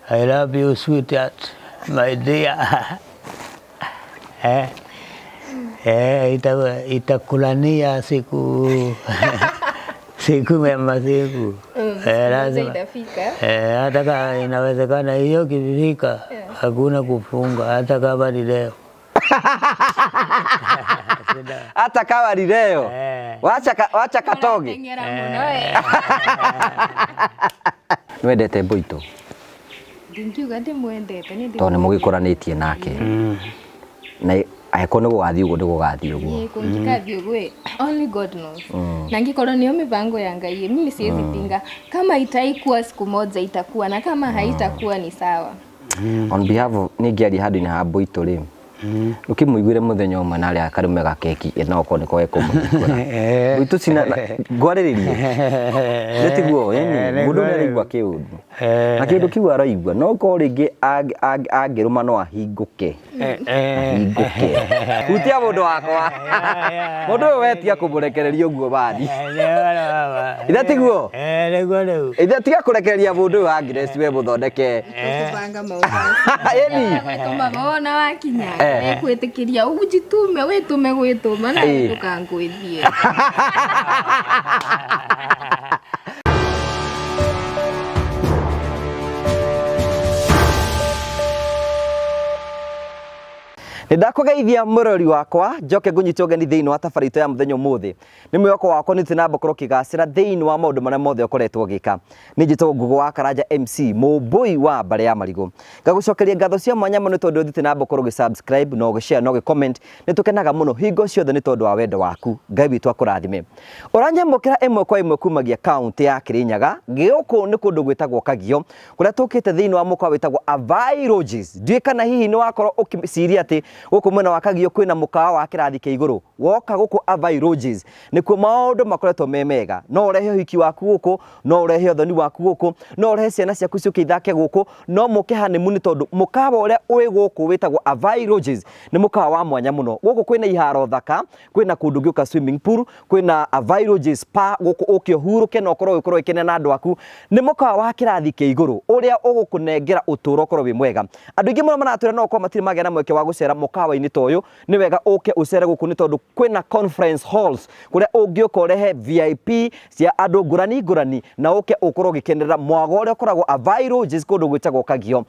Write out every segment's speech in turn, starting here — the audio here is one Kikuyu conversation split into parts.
I love you sweetheart, my dear. Eh, eh, itakulania siku siku ya masiku. Eh, lazima. Itafika. Eh, hata kama inawezekana hiyo kifika, hakuna kufunga hata kama ni leo. Hata kama ni leo. Eh. Wacha katoge. Ũrateng'era mũno we. Nĩwendete Mbũitũ? Ndingiuga ndĩmwendete nĩ Tondũ nĩ mũgĩkũranĩtie nake. Na angĩkorwo nĩ gũgathiĩ ũguo nĩ gũgathiĩ ũguo. Ĩĩ, kũngĩkathiĩ ũguo ĩ, only God knows. Na angĩkorwo nĩyo mĩbango ya Ngai ĩ, mimi siwezi pinga. Kama itaikuwa siku moja itakuwa na kama haitakuwa ni sawa. On behalf of niĩ ngĩaria handũ-inĩ ha Mbũitũ rĩ, ũkĩmũiguĩre mũthenya ũmwe na arĩa karume ga keki ĩ no okorwo nĩko gekũmũhingũra. Mbũitũ cina ngwarĩrĩrie. Nĩ tiguo ĩni mũndũ nĩ araigua kĩũndũ. Na kĩũndũ kĩu araigua no korwo rĩngĩ angĩrũma no ahingũke. Ahingũke. Hutia mũndũ wakwa. Mũndũ ũyũ wetia kũmũrekereria ũguo bani. Ithe tiguo? Nĩguo rĩu. Ithe tiga kũrekereria mũndũ ũyũ Agnes we mũthondeke. Tũkũbanga maũndũ macio. Ĩni. Gwĩtũmaga wona wakinya nĩkwĩtĩkĩria ujitume wĩtũme gwĩtũma na ndũkangũithie. Nĩ ndakũgeithia mũrori wakwa njoke ngũnyite ũgeni thĩinĩ wa tabarĩra itũ ya mũthenya ũmũthĩ. Nĩ mwĩhoko wakwa nĩ ũthiĩ ũkorwo ũkĩgacĩra thĩinĩ wa maũndũ marĩa mothe ũkoretwo ũgĩka. Nĩ njĩtagwo Ngũgũ wa Karanja MC, mũmbũi wa mbarĩ ya marigũ. Ngagũcokeria ngatho cia mwanya mũno tondũ ũthiĩte na mbere ũkorwo ũgĩ subscribe na ũgĩ share na ũgĩ comment. Nĩ tũkenaga mũno hingo ciothe nĩ tondũ wa wendo waku. Ngai witũ akũrathime. Ũranyamũkĩra ĩmwe kwa ĩmwe kumagia kaũntĩ ya Kĩrĩnyaga. Gũkũ nĩ kũndũ gwĩtagwo Kagio, kũrĩa tũkĩte thĩinĩ wa mũkawa wĩtagwo Avai Lodges. Ndiũĩ kana hihi nĩ wakorwo ũkĩciria atĩ gũkũ mwena wa Kagio kwĩna mũkawa wa kĩrathi kĩa igũrũ. Woka gũkũ Avai Lodges nĩkuo maũndũ makoretwo me mega. No ũrehe ũhiki waku gũkũ, no ũrehe ũthoni waku gũkũ, no ũrehe ciana ciaku ciũke ithake gũkũ, no mũke honeymoon tondũ mũkawa ũrĩa wĩ gũkũ wĩtagwo Avai Lodges nĩ mũkawa wa mwanya mũno. Gũkũ kwĩna iharo thaka, kwĩna kũndũ ũngĩũka swimming pool, kwĩna Avai Lodges spa gũkũ ũke ũhurũke na ũkorwo ũgĩkorwo ũgĩkena na andũ aku. Nĩ mũkawa wa kĩrathi kĩa igũrũ ũrĩa ũgũkũnengera ũtũũro ũkorwo wĩ mwega. Andũ aingĩ mũno maratwĩra no ũkorwo matirĩ magĩa na mweke wa gũcera mũkawa-inĩ ta ũyũ. Nĩ wega ũke ũcere gũkũ nĩ tondũ kwĩna conference halls kũrĩa ũngĩũka ũrehe VIP cia andũ ngũrani ngũrani na ũke ũkorwo ũgĩkenerera mwago ũrĩa ũkoragwo Avai Lodges kũndũ gwĩtagwo Kagio.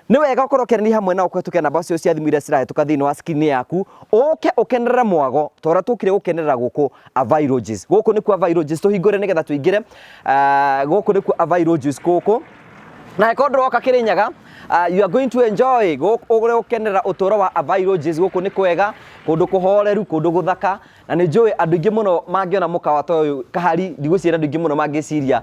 Nĩ wega ũkorwo ũkĩaranĩria hamwe nao kũhetũkĩra namba cio cia thimũ iria cirahĩtũka thĩinĩ wa screen yaku, ũke ũkenerere mwago ta ũrĩa tũkire gũkenerera gũkũ Avai Lodges. Gũkũ nĩkuo Avai Lodges, tũhingũre nĩgetha tũingĩre. Gũkũ nĩkuo Avai Lodges gũkũ. Na angĩkorwo ndũroka Kĩrĩnyaga, you are going to enjoy ũrĩa ũkenerera ũtũũro wa Avai Lodges. Gũkũ nĩ kwega, kũndũ kũhoreru, kũndũ gũthaka, na nĩ njũĩ andũ aingĩ mũno mangĩona mũkawa ta ũyũ kahari, ndigwĩciria andũ aingĩ mũno mangĩciria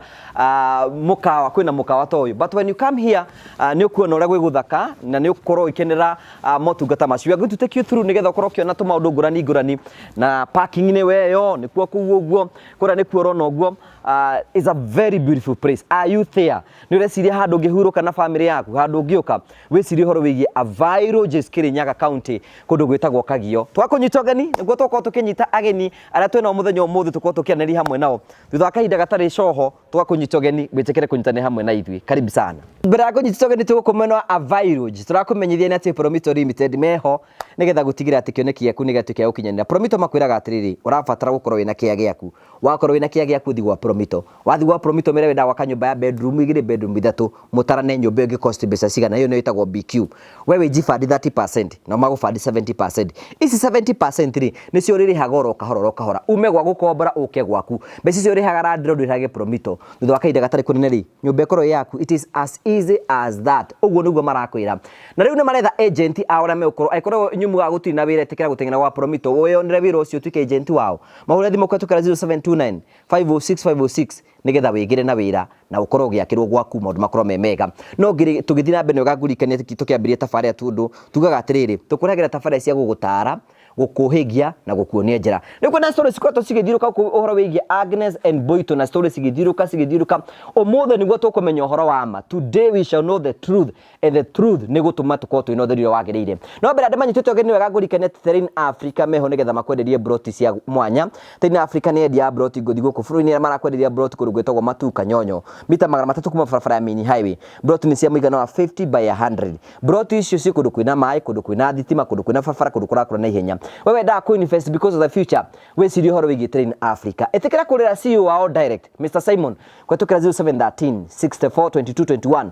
mũkawa, kwĩna mũkawa ta ũyũ. But when you come here, nĩ ũkuona ũrĩa gwĩ gũthaka na nĩ ũgũkorwo ũgĩkenera motungata macio. We are going to take you through nĩgetha ũkorwo ũkĩona tũmaũndũ ngũrani ngũrani, na parking nĩ weyo, nĩkuo kũu ũguo, kũrĩa nĩkuo ũrona ũguo. It's a very beautiful place. Are you there? Nĩ ũreciria handũ ũngĩhurũka na family yaku, handũ ũngĩũka wĩcirie ũhoro wĩgiĩ Avai Lodges Kĩrĩnyaga County, kũndũ gwĩtagwo Kagio. Twakũnyita ũgeni nĩguo tũkorwo tũkĩnyita ageni arĩa twĩnao mũthenya ũmũthĩ, tũkorwo tũkĩaranĩria hamwe nao thutha wa kahinda gatarĩ coho. Tũgakũnyita ũgeni wĩtĩkĩre kũnyitanĩra hamwe na ithuĩ. Karibu sana. Mbere ya kũnyita ũgeni tũgũkũ mwena wa Avai Lodge, tũrakũmenyithia nĩ atĩ Promito Limited meho nĩgetha gũtigĩrĩra atĩ kĩoneki gĩaku nĩ gĩatuĩka gĩa gũkinyanĩra. Promito makwĩraga atĩrĩrĩ, ũrabatara gũkorwo wĩna kĩea gĩaku. Wakorwo wĩna kĩea gĩaku ũthiĩ gwa Promito. Wathiĩ gwa Promito ũmere wenda gwaka nyũmba ya bedroom igĩrĩ, bedroom ithatũ, mũtarane nyũmba ĩyo ĩngĩ cost mbeca cigana, ĩyo nĩyo ĩtagwo BQ. We wĩ jibandi 30% nao magũbandi 70%. Ici 70% rĩ, nĩcio ũrĩrĩhaga oro kahora oro kahora. Ume gwa gũkombora ũke gwaku. Mbeca icio ũrĩhaga landlord ũrĩhage Promito. Thutha wa kahinda gatarĩ kũnene rĩ, nyũmba ĩkorwo ĩ yaku. It is as easy as that. Ũguo nĩguo marakwĩra. Na rĩu nĩ maretha agent ao arĩa megũkorwo, angĩkorwo inyuĩ mugaga gũtirĩ na wĩra ĩtĩkĩra gũteng'era gwa Promito, wĩyonere wĩra ũcio ũtuĩke agent wao. Mahũre thimũ kũhetũkĩra 0729 506 506 nĩgetha wĩgĩre na wĩra na ũkorwo ũgĩakĩrwo gwaku maũndũ makorwo me mega. No tũgĩthiĩ na mbere nĩ wega ngũririkanie tũkĩambĩrĩria tabarĩra tondũ tugaga atĩrĩrĩ, tũkũrehagĩra tabarĩra cia gũgũtara, Gũkũhĩgia na gũkuonia njĩra. Nĩ kwĩna stories cikoretwo cigĩthiũrũka kũu ũhoro wĩgiĩ Agnes and Boito, na stories cigĩthiũrũka cigĩthiũrũka. Ũmũthĩ nĩguo tũkũmenya ũhoro wa ma. Today we shall know the truth, and the truth nĩ gũtũma tũkorwo twĩna ũtheri ũrĩa wagĩrĩire. No mbere andũ manyitĩte ũgeni wega, ngũrikane Terrain Africa meho nĩgetha makwenderie broti cia mwanya. Terrain Africa nĩ endia broti ngũthi gũkũ bũrũri-inĩ, arĩa marakwenderia broti kũndũ gwĩtagwo Matuka Nyonyo, mita 300 kuma barabara ya main highway. Broti nĩ cia mũigana wa 50 by 100. Broti icio ciĩ kũndũ kwĩna maĩ, kũndũ kwĩna thitima, kũndũ kwĩna barabara, kũndũ kũrakũra na ihenya. We wendaga kũ invest because of the future, wĩcirie ũhoro wĩgiĩ Terrain Africa. Ĩtĩkĩra kũrĩra CEO wao direct, Mr Simon, kũhetũkĩra 0713 64 22 21,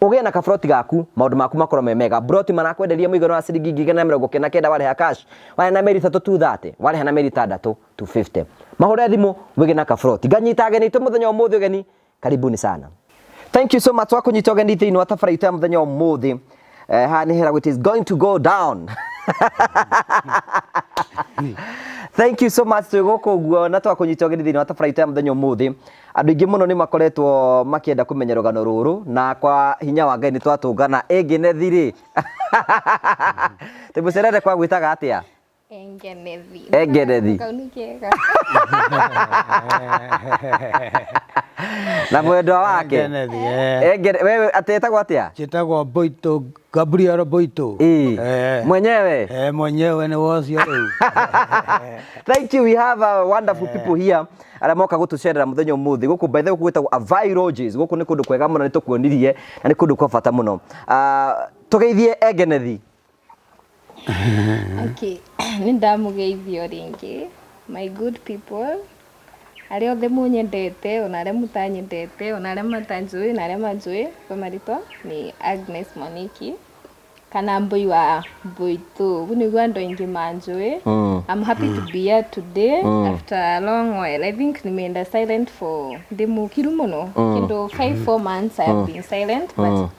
ũgĩe na kabroti gaku, maũndũ maku makorwo me mega. Broti marakwenderia mũigana wa ciringi 199,000 warĩha cash, warĩha na mĩeri 3 230, warĩha na mĩeri 6 250. Mahũre thimũ wĩgĩe na kabroti. Nganyita ageni aitũ mũthenya wa ũmũthĩ ũgeni, karibuni sana. Thank you so much wa kũnyita ũgeni thĩinĩ wa tabara itũ ya mũthenya wa ũmũthĩ. Haha nĩ heragwo it is going to go down. Thank you so much. Twĩ gũkũ ũguo na twakũnyita ũgeni thĩinĩ wa tabara itũ ya mũthenya ũmũthĩ. Andũ aingĩ mũno nĩ makoretwo makĩenda kũmenya rũgano rũrũ, na kwa hinya wa Ngai nĩ twatũngana. Ĩngĩnethi rĩ, tĩmũcerere kwa gwĩtaga atĩa? Engenethi. Engenethi. Kau nĩ kega. Na mwendwa wake. Engenethi, eh. Wewe atĩ etagwo atĩa? Njĩtagwo Boito, Gabriel Boito. Ĩĩ. Eh. Mwenyewe. Eh, mwenyewe nĩ wocio rĩu. Thank you. We have wonderful people here arĩa moka gũtũcerera mũthenya ũmũthĩ gũkũ. By the way, gũkũ gwĩtagwo Avai Lodges. Gũkũ nĩ kũndũ kwega mũno, nĩ tũkuonirie, na nĩ kũndũ kwa bata mũno. Tũgeithie Engenethi. Okay, nĩ ndamũgeithio rĩngĩ, my good people, arĩa othe mũnyendete, ona arĩa mũtanyendete, ona arĩa matanjũĩ na arĩa manjũĩ. Kwa marĩtwa nĩ Agnes Mwaniki kana Mbũi wa Mbũitũ, ũguo nĩguo andũ aingĩ manjũĩ. I'm happy to be here today after a long while. I think nimeenda silent for ndĩ mũkiru mũno, kĩndũ 5 4 months I have been silent, but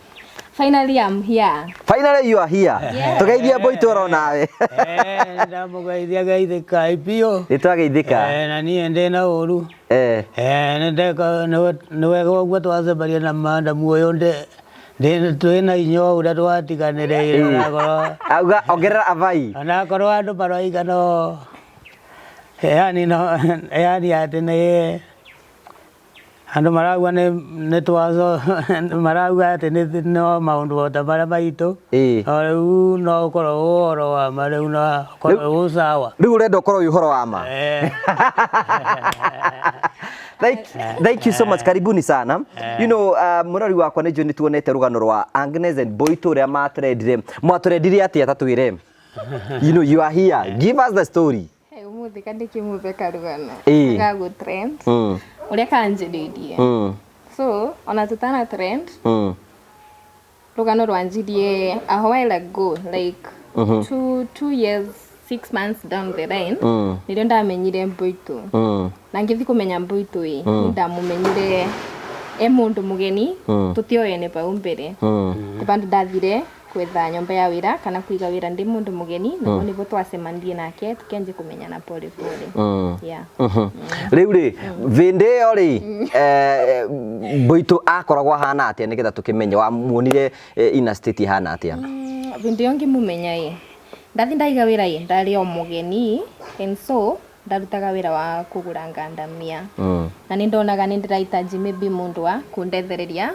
finally I'm here. Finally you are here. Yeah. Tũgeithie Mbũitũ oro nawe. Eh, ndamũgeithia geithĩkai biũ. Nĩ twageithĩka. Eh, na niĩ ndĩ na ũru. Eh, nĩ ndeka nĩ wega ũguo twacemania na madamu ũyũ, ndĩ twĩna inyuo ũrĩa twatiganĩrĩire, onakorwo Auga ongerera Avai. Onakorwo andũ maroiga no yani no yani atĩ nĩ andũ marauga nĩ twaco, marauga atĩ nĩ no maũndũ o ta marĩa maitũ. No rĩu no ũkorwo ũhoro wa ma, rĩu no ũkorwo wĩ sawa. Rĩu ũrenda ũkorwo wĩ ũhoro wa ma. Eh. Thank you so much. Karibuni sana. Mũrori wakwa, nĩ njũĩ nĩ tuonete rũgano rwa Agnes and Boito ũrĩa matrendire. Mwatrendire atĩa? Ta twĩre. You are here. Give us the story. Hey, ũmũthĩ kandĩkĩmũbe karũgano gagũ trend ũrĩa kanjĩrĩirie. So ona tũtana trend, rũgano rwanjirie a while ago, like 2 years 6 months down the line, nĩrĩo ndamenyire Mbũitũ. Na ngĩthiĩ kũmenya Mbũitũ ĩ, nĩ ndamũmenyire e mũndũ mũgeni, tũtioene pau mbere. Nĩ bandũ ndathire kwetha nyũmba ya wĩra kana kũiga wĩra ndĩ mũndũ mũgeni, naguo nĩguo twacemanirie nake, tũkĩanjia kũmenyana pole pole. Yeah. Rĩu rĩ, vĩndĩ ĩyo rĩ, Mbũitũ akoragwo ahana atĩa, nĩgetha tũkĩmenye wamuonire ina state ihana atĩa? Hĩndĩ ĩyo ngĩmũmenya ĩ, ndathi ndaiga wĩra ĩ, ndarĩ o mũgeni, and so ndarutaga wĩra wa kũgũra ngandamia, na nĩ ndonaga nĩ ndĩrahitaji maybe mũndũ wa kũndethereria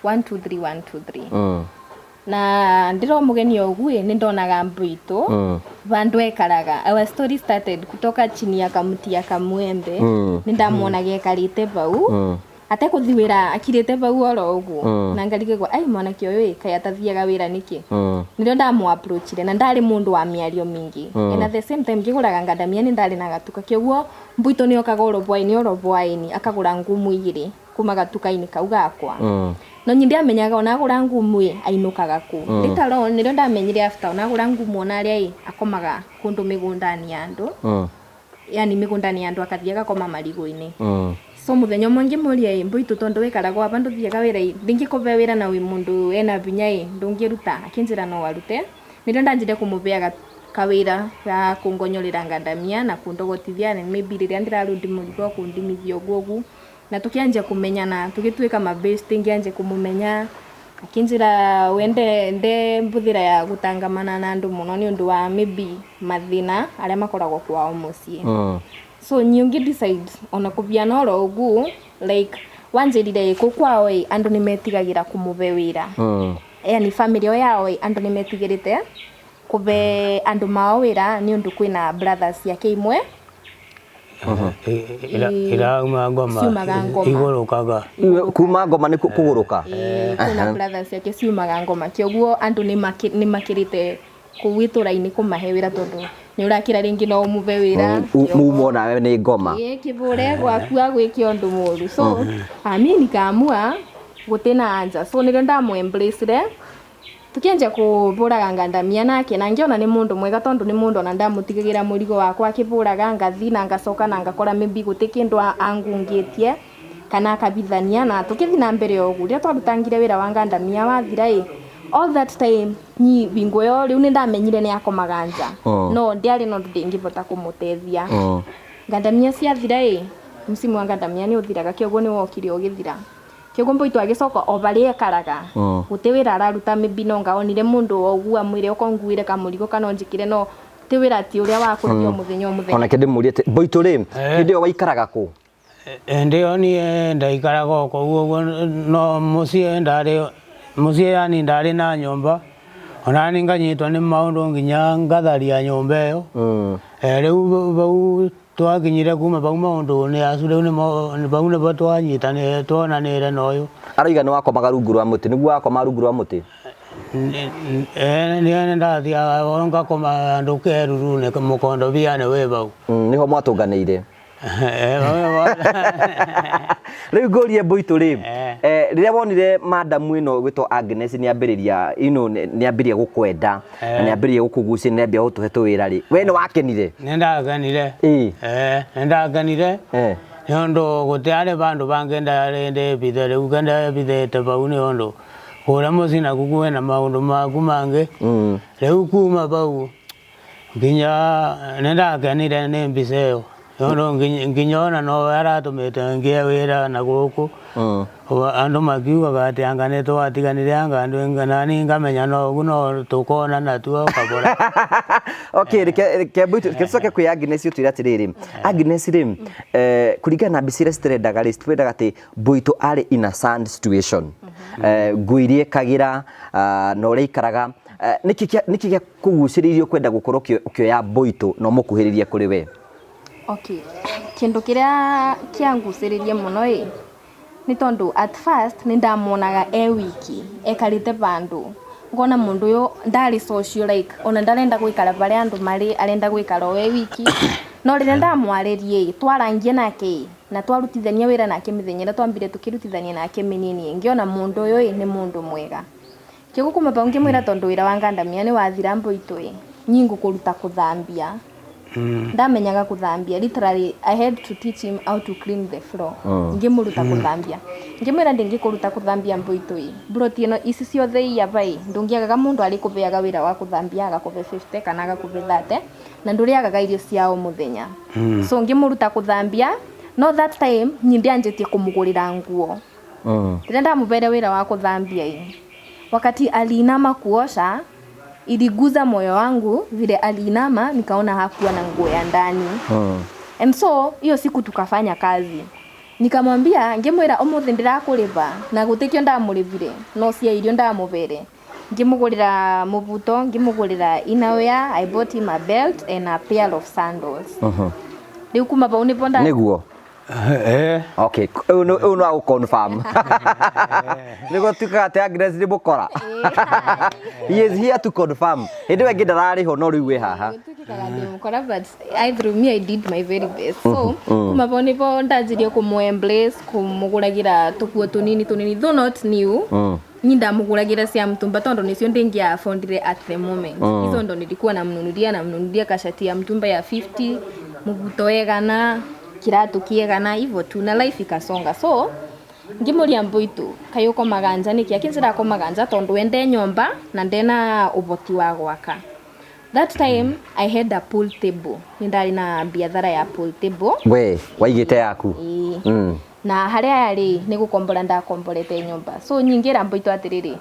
1 2 3 1 2 3. Na ndĩro mũgeni o ũguo ĩ, nĩ ndonaga Mbũitũ vandu ekaraga. Our story started kutoka chini ya kamuti ya kamwembe. Nĩ ndamuonaga ekarĩte pau atekũthi wĩra, akirĩte pau oro ũguo, na ngarigagwo, ai, mwanake ũyũ ĩ, kaĩ atathiaga wĩra nĩkĩ? Nĩrĩo ndamũ-approachire, na ndarĩ mũndũ wa mĩario mĩingĩ, and at the same time ngĩgũraga ngandamia nĩ ndarĩ na gatuka kĩoguo Mbũitũ nĩ okaga oro bwaini oro bwaini akagũra ngumu igĩrĩ kuma gatuka-inĩ kau gakwa. No nyi ndiamenyaga ona agũra ngumu ĩ, ainũkaga kũ. Later on nĩrĩo ndamenyire after ona agũra ngumu, ona arĩa ĩ, akomaga kũndũ mĩgũnda-inĩ ya andũ, yani mĩgũnda-inĩ ya andũ, akathiĩ agakoma marigũ-inĩ. So mũthenya ũmwe ngĩmũria, ĩ, Mbũitũ, tondũ wĩkaraga aba, ndũthiaga wĩra ĩ, ndingĩkũbe wĩra na wĩ mũndũ ena binya ĩ, ndũngĩruta? Akĩnjĩra no arute. Nĩrĩo ndanjire kũmũbeaga kawĩra ga kũngonyorera ngandamia na kũndogotithia, na maybe rĩrĩa ndĩrarudi mũrigo kũndimithia ũguo ũguo, na tũkĩanjia kũmenyana, tũgĩtuĩka mabest, ngĩanjia kũmũmenya. Akinjira wende nde mbuthira ya gutangamana na andu muno ni undu wa maybe mathina aria makoragwo kwao mucii. So nyingi decide ona kubia noro ugu like wanjirire ku kwao andu ni metigagira kumuve wira. Yani family yao andu ni metigirite kube andu mao wira ni undu kwina brothers yake imwe irauma ngoma igurukaga kuma ngoma ni kuguruka kuna brothers yake ciumaga ngoma kioguo andu ni makirite kuwitura-ini kumahe wira tondu ni urakira ringi no umuve wira mumo nawe ni ngoma kibure gwaku agwike undu muru. So ami nikaamua gutina anja so nirio ndamu embrace tukianjia kuburaga ngandamia nake na ngiona ni mundu mwega tondu ni mundu ona ndamutigagira murigo wakwa akiburaga ngathi na ngacoka na ngakora maybe guti kindu angungitie kana akabithania na tukithi na mbere ogu riria twarutangire wira wa ngandamia wathira all that time ni bingo yo riu ni ndamenyire ni akomaga nja. No ndiari no ndingivota kumutethia. Ngandamia ciathira msimu wa ngandamia ni uthiraga kioguo ni wokire ugithira kioguo mboitu agicoka o baria ekaraga guti wira araruta maybe no ngaonire mundu ogu amwire ukonguire kamurigo kana njikire no ti wira ti uria wa kuthio muthenya o muthenya. Ona kende murie mboitu ri hindi yo waikaraga ku? Ndio ni ndaikaraga ko no mucii ndari mucii yani ndari na nyumba ona ni nganyitwo ni maundu nginya ngatharia nyumba iyo. Riu bau twakinyire kuma bau maundu ni acu riu ni bau nibo twanyitanire twonanire na uyu arauga ni wakomaga rungu rwa muti niguo wakoma rungu rwa muti? Ni ndathiaga ngakoma andu keruru-ini mukondobiane wi bau niho mwatunganire. Riu ngurie mboitu ri riria wonire madamu ino gwitwo Agnes ni ambiriria ino ni ambiria gukwenda na ni ambiria gukugucia ni ambia gutuhe tuwira ri we ni wakenire? Ni ndakenire. Ni ndakenire ni undu gutiari bandu bangi ndari ndibithe riu kenda bithete bau ni undu kuria mucii naku kwina maundu maku mangi. Riu kuma bau nginya ni ndakenire ni mbica iyo yono nginyona no aratumite ngie wira na guku andu makiugaga ati anga ni twatiganire anga andu nani ngamenya no ugu no tukonana tu kabora. Okay, reke mboitu tucoke kwi Agnes utwire atiriri. Agnes ri kuringana na mbica iria citirendaga ri citwendaga ati mboitu ari in a sad situation, nguo iria ekagira na uria aikaraga, niki gia kuguciririo kwenda gukorwo ukioya mboitu na umukuhiririe kuri we? Okay, kindu kiria kianguciririe muno ni tondu at first ni ndamuonaga e wiki ekarite bandu ngona mundu uyu ndari social like ona ndarenda guikara baria andu mari arenda guikara o e wiki no riria ndamwaririe twarangie nake na twarutithania wira nake mithenya ira twambire tukirutithania nake minini ngiona mundu uyu ni mundu mwega kioguo kuma bau ngimwira tondu wira wa ngandamia ni wathira mboitu nyingu kuruta kuthambia. Ndamenyaga kuthambia literally I had to teach him how to clean the floor. Ngimuruta kuthambia ngimwira ndingikuruta kuthambia mboitu broti ino ici ciothe iya bai ndungiagaga mundu ari kubeaga wira wa kuthambia agakuve 50 kana agakuve 30 na nduriagaga irio ciao muthenya. So ngimuruta kuthambia no that time nyi ndianjitie kumugurira nguo. Riria ndamubere wira wa kuthambia wakati aliinama kuosha iliguza moyo wangu vile aliinama nikaona hakuwa na nguo ya ndani. And so hiyo siku tukafanya kazi nikamwambia ngimwira umuthi ndirakuliva na gutikio ndamulivire no cia irio ndamuvere ngimugurira mubuto ngimugurira inawea. I bought him a belt and a pair of sandals. Riu kuma bau nipo nda niguo. Okay, uyu no agũ confirm niguo tuikaga ati Agnes ni mukora. He is here to confirm. Hindi we ndarari ho no riu wi haha tuikaga ndi mukora, but I through me I did my very best. So kuma bau nipo ndanjirie kumu embrace kumuguragira tukuo tunini tunini though not new. Ni ndamuguragira cia mtumba tondu nicio ndingia affordire at the moment. Hizo ndo nilikuwa namnunulia kashati ya mtumba ya 50 mubuto egana kiratu kiegana hivyo tu na life ikasonga. So ngimuria mboitu kayuko maganja niki akinjira ko maganja tondu ende nyomba na ndena uboti wa gwaka. That time I had a pool table. Ni ndari na biathara ya pool table. We waigite yaku? Na haria yari ni gukombora ndakomborete nyumba. So nyingira mboito atiriri,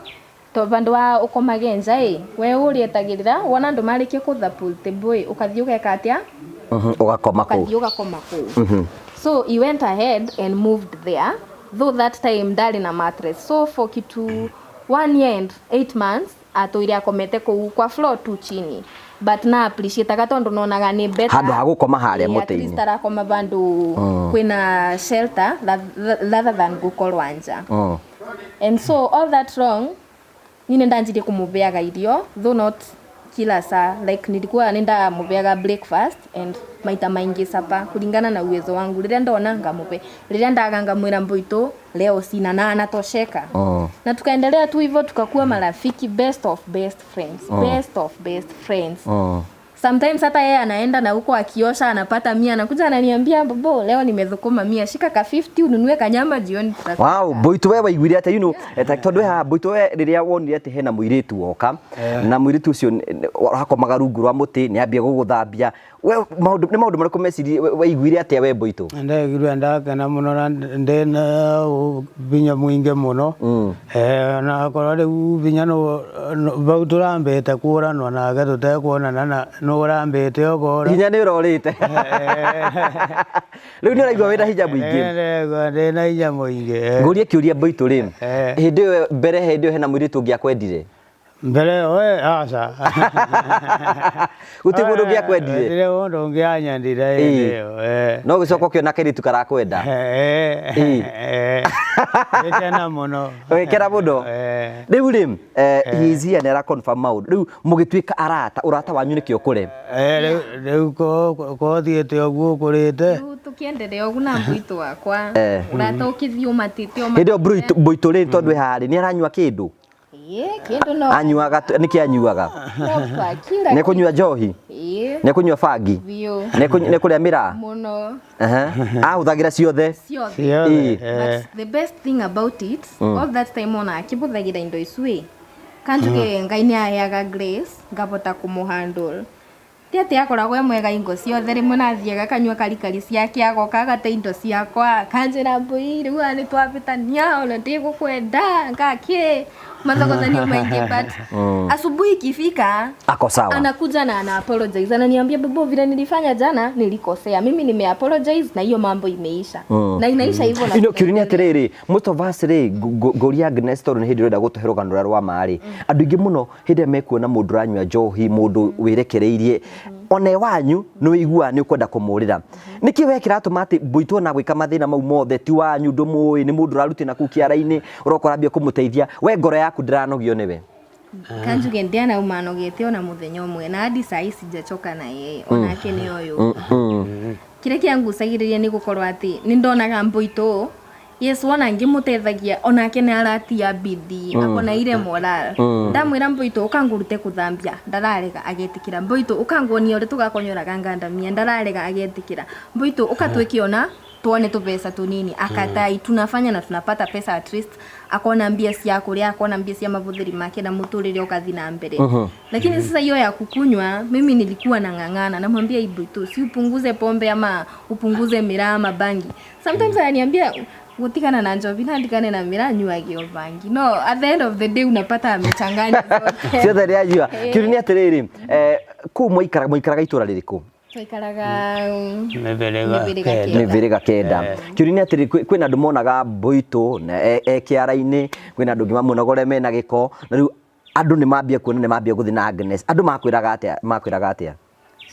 to vandu wa ukomage nja i we urietagirira wona andu marikie kutha pool table ukathii ugeka atia? Ugakoma kuu. Ukathii ugakoma kuu. So he went ahead and moved there, though that time ndari na mattress. So for kitu 1 year and 8 months atũire akomete kũu kwa floor tu chini, but na appreciate tondu nonaga ni better Handũ ha gũkoma harĩa at mũtĩ-inĩ. least arakoma vandu kwina shelter rather than gukorwa nja. And so all that wrong nini ndanjirie kumubeaga irio, though not kila saa. Like nilikuwa nenda mubeaga breakfast and maita maingi sapa kulingana na uwezo wangu. Riria ndona ngamupe, riria ndaga ngamwira mboito leo sina, na anatosheka. Na tukaendelea tu hivyo, tukakuwa marafiki, best of best friends, best of best friends. Sometimes hata yeye anaenda na huko akiosha anapata 100, anakuja ananiambia, "Bobo, leo nimethukuma 100, shika ka 50 ununue kanyama jioni tutapika." Wow, Mboito we waiguire atia, you know, tondu haha Mboito we riria wonire ati hena muiritu woka na muiritu ucio wakomaga rungu rwa muti ni ambia guguthambia, we maundu ni maundu mariku mecirie waiguire atia we Mboito? Ndegirwe ndakena muno na ndina binya mwingi muno. Na akorwo riu binya no bau turambite kuranwa nake tutekuonana na no urambite ukora. Hinya ni urorite riu ni uraigua wina hinya mwingi? Ndegwa ndina hinya mwingi. Ngurie kiuria Mboito ri, hindi iyo mbere, hindi iyo hena muiritu ungi akwendire? Mbere ĩyo aca. Guti mundu ungi akwendire? Gũtirĩ mũndũ ũngĩ anyendire hĩndĩ ĩyo. No gicoka ukiona kairitu karakwenda. Gĩkena mũno. Wikera muno. Riu ri, he is here, nĩ confirm maundu. Riu mugituika arata, urata wanyu nĩkĩo ũkũre? Rĩu kothiĩte ũguo ũkũrĩte. Rĩu tukiendelea ũguo na Mboito wakwa, ũrata ũkĩthiĩ ũmatĩte. Hĩndĩ ĩyo Mboito rĩ, tondũ harĩ nĩ aranyua kĩndũ? Ĩĩ, kĩndũ no. Anyuaga nĩkĩ anyuaga? Proper, kila Nĩ kũnyua njohi? Ĩĩ. Nĩ kũnyua bangi? Biũ. Nĩ kũrĩa mĩraa? Mũno. Ahũthagĩra ciothe? Ciothe. Ciothe. But the best thing about it, all that time ona akĩbũthagĩra indo icu ĩ, kanjuge Ngai nĩ aheaga grace ngabota kũmũhandle. Ti atĩ akoragwo e mwega ingo ciothe, rĩmwe nathiaga kanyua karikari ciake agoka agate indo ciakwa kanjĩra, "Mbũi, rĩu aya nĩtwabĩtania ona ndigũkwenda ngakĩ," mathogothanio maingĩ, but asubuhi ikifika Ako sawa. Anakuja na ana apologize, ananiambia, "Bobo, vile nilifanya jana nilikosea, mimi nime apologize na hiyo mambo imeisha." Na inaisha hivyo na Ino kiuria nĩ atĩrĩrĩ, most of us rĩ, ngũria Agnes tondũ nĩ hĩndĩ ũrenda gũtũhe rũgano rũrĩa rwa ma rĩ, andũ aingĩ mũno hĩndĩ ĩrĩa mekuona mũndũ ũranyua njohi, mũndũ wĩrekereirie one wanyu, nĩ wĩiguaga nĩ ũkwenda kũmũrĩra. Nĩkĩ we kĩratũma atĩ Mboito ona gwĩka mathĩna mau mothe, ti wanyu, ndũmũĩ, nĩ mũndũ ũraruti na kũu kĩara-inĩ, ũroka ũrambia kũmũteithia, we ngoro yaku ndĩranogio nĩwe? Kanjuge ndianauma nogete ona muthenya ũmwe, na hadi saa hii sijachoka na yeye, onake nĩ ũyũ. Kĩrĩa kĩangucagĩrĩria nĩ gũkorwo atĩ nĩ ndonaga Mboito, yes, wona ngĩmũteithagia onake nĩ aratia bidii, akona ile moral. Ndamwĩra, "Mboito, ũkangũrute kũthambia," ndararega, agetĩkĩra. "Mboito, ũkanguonia ũrĩa tũgakonyoraga ngandamia," ndararega, agetĩkĩra. "Mboito, ũkatwĩke ona tuone tũbeca tũnini," akatai. Tunafanya na tunapata pesa, at least akona mbia cia kuria, akona mbia cia mabuthiri make na muturire ukathi na mbere. Lakini sasa hiyo ya kukunywa, mimi nilikuwa nang'ang'ana, namwambia, "Ibu, si upunguze pombe ama upunguze miraa ama bangi." Sometimes ananiambia, "Gutigana na njovi na ndigane na miraa, nyuage o bangi." No at the end of the day unapata amechanganya zote. Ciothe nĩ anyua. Kĩũria nĩ atĩrĩrĩ, kũu mwaikaraga itũra rĩrĩkũ? Twaikaraga Mĩhĩrĩga Mĩhĩrĩga kenda. kenda. Mĩhĩrĩga kenda. Kĩũria nĩ atĩrĩrĩ, kwĩna andũ monaga Mboito na e kĩara-inĩ, kwĩna andũ angĩ mamuonaga ũrĩa mena gĩko, na rĩu andũ nĩ mambia kuona nĩ mambia gũthiĩ na Agnes, andũ makwĩraga atĩa, makwĩraga atĩa?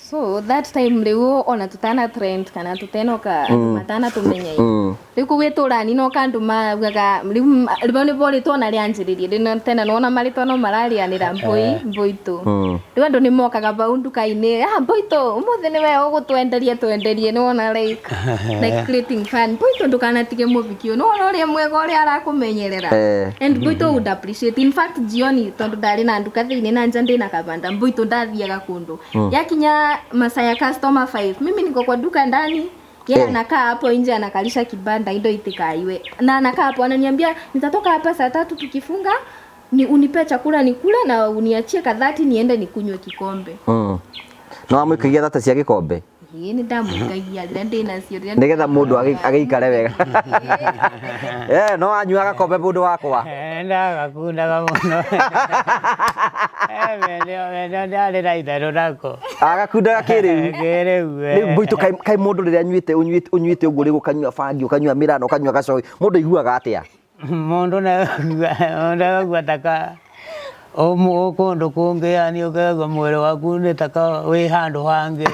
So that time riu ona tutana trend kana tutenoka matana tumenya riu kuu gitũrani no kandu maugaga riu riu nĩ rĩtwa ona rĩanjĩrĩrie rĩu tena nona marĩtwa no mararĩanĩra mbũi mbũitũ. Rĩu andũ nĩ mokaga bau nduka-inĩ, "Ah, Mbũitũ, ũmũthĩ nĩwe ũgũtwenderia, twenderie." Nĩwona like creating fun, "Mbũitũ, ndũkanatige mũbiki ũyũ, nĩwona ũrĩa mwega ũrĩa arakũmenyerera." And Mbũitũ would appreciate. In fact, jioni, tondu ndarĩ na nduka thĩinĩ na nja ndĩna kabanda, Mbũitũ ndathiaga kũndũ. Yakinya masaa ya customer 5, mimi niko kwa duka ndani, yeye anakaa hapo nje, anakalisha kibanda indo itikaiwe, na anakaa hapo ananiambia, "Nitatoka hapa saa 3 tukifunga, ni unipe chakula nikule na uniachie kadhati niende nikunywe kikombe." No amwĩkagia thata cia gĩkombe? Ĩĩ nĩ ndamũikagia rĩrĩa ndĩ nacio rĩrĩa Nĩgetha mũndũ agĩikare wega. Eh, no anyua gakombe mũndũ wakwa. Ndagakundaga mũno. Mende ndarĩ na itherũ nako. Agakundaga kĩrĩu. Kĩrĩu. Rĩu mbũitũ kaĩ mũndũ rĩrĩa anyuĩte ũnyuĩte ũguo rĩu ũkanyua bangi ũkanyua mĩrano ũkanyua gacohi mũndũ aiguaga atĩa? Mũndũ nagua taka kũndũ kũngĩ yani ũkaigua mwĩrĩ waku nĩ taka wĩ handũ hangĩ.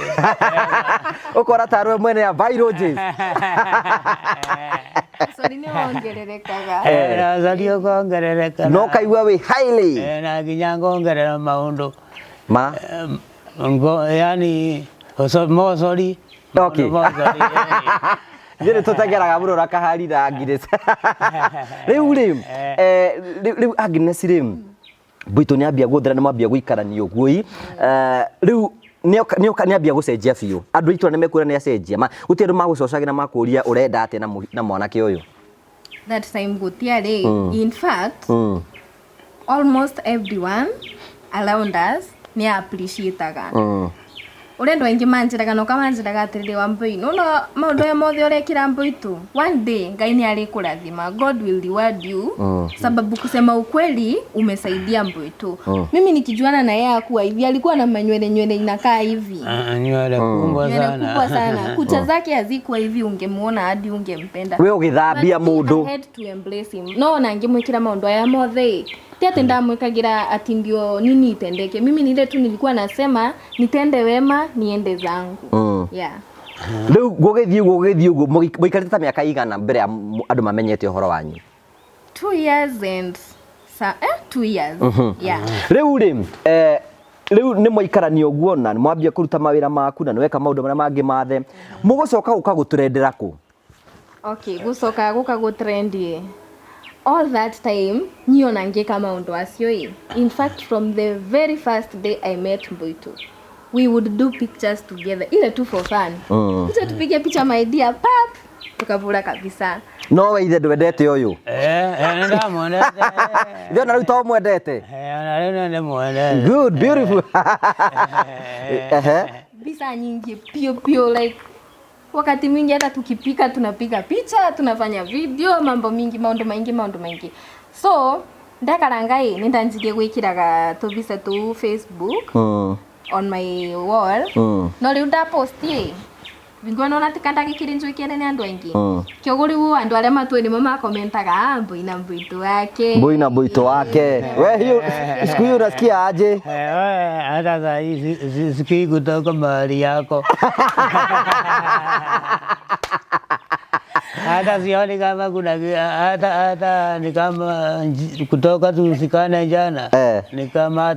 Ũkona tarĩ we mwene ya viruses. Ũcori nĩ wongererekaga. Na ũcori ũkongerereka. No kaigua wĩ highly. Na nginya ngongerera maũndũ. Ma? Yani mocori. Okay. Ithuĩ nĩ tũteng'eraga mũno na kahari na Agnes. Rĩu rĩ, rĩu Agnes rĩ, Mbũitũ nĩ ambia gũthera nĩ mwambia gũikarania ũguo ĩ. Rĩu nĩoka nĩambia gũcenjia biũ. Andũ a itũra nĩ mekuona nĩ acenjia. Ma gũtirĩ andũ magũcocagĩra makũria ũrenda atĩa na mwanake ũyũ. That time gũtiarĩ. In fact, almost everyone around us nĩ appreciataga. Ũrĩa andũ aingĩ manjĩraga na ũkamanjĩraga atĩrĩrĩ Wambũi, nĩwona maũndũ aya mothe ũrekĩra Mbũitũ, one day Ngai nĩ arĩkũrathima, God will reward you sababu kusema ukweli umesaidia Mbũitũ. Mimi nikijuana na yeye hakuwa hivi, alikuwa na manywele nywele inakaa hivi. Nywele kubwa Nywele sana. kubwa sana. Kucha zake hazikuwa hivi, ungemuona hadi ungempenda. We ũgĩthambia But me, mũndũ. I had to embrace him. No ona ngĩmwĩkĩra maũndũ aya mothe ti atĩ ndamwĩkagĩra ati ndio nini itendeke. Mimi ni ile tu nilikuwa nasema nitende wema niende zangu. Yeah. Rĩu gũgĩthiĩ ũguo gũgĩthiĩ ũguo mũikarĩte ta mĩaka igana mbere ya andũ mamenyete ũhoro wanyu? 2 years and 2 years. Yeah. Rĩu rĩ, rĩu nĩ mwaikarania ũguo na nĩ mwambia kũruta mawĩra maku na nĩ weka maũndũ marĩa mangĩ mathe. Mũgũcoka gũka gũtrendera kũ? Okay, gũcoka gũka gũtrend all that time niĩ ona ngĩka maũndũ acio ĩ. In fact, from the very first day I met Mbũitũ, we would do pictures together, ile tu for fun. Picha tupige picha my dear, pap, tukavura kabisa. No we ithe ndwendete ũyũ? Nĩ ndamwendete. Ithe ona rĩu to mwendete? Ona rĩu nĩ ndĩmwendete. Good, beautiful. Ehe. Visa nyingi pio pio, like wakati mwingi hata tukipika tunapiga picha, tunafanya video, mambo mingi, maundu maingi, maundu maingi. So ndakaranga ĩ nĩ ndanjirie gwĩkĩraga tũbica tũu Facebook on my wall. No rĩu ndapost ĩ vingo nona tikandagĩkĩrĩ njũikere nĩ andũ aingĩ. Kĩoguo rĩu andũ arĩa matũĩ nĩmo makomentaga, ah, Mbũi na Mbũitũ wake. Mbũi na Mbũitũ wake. We hiyo siku hiyo unasikia aje? We, hata saa hii sikii kutoka mahali yako. Hata sioni kama kuna hata ni kama kutoka tusikane jana. Ni kama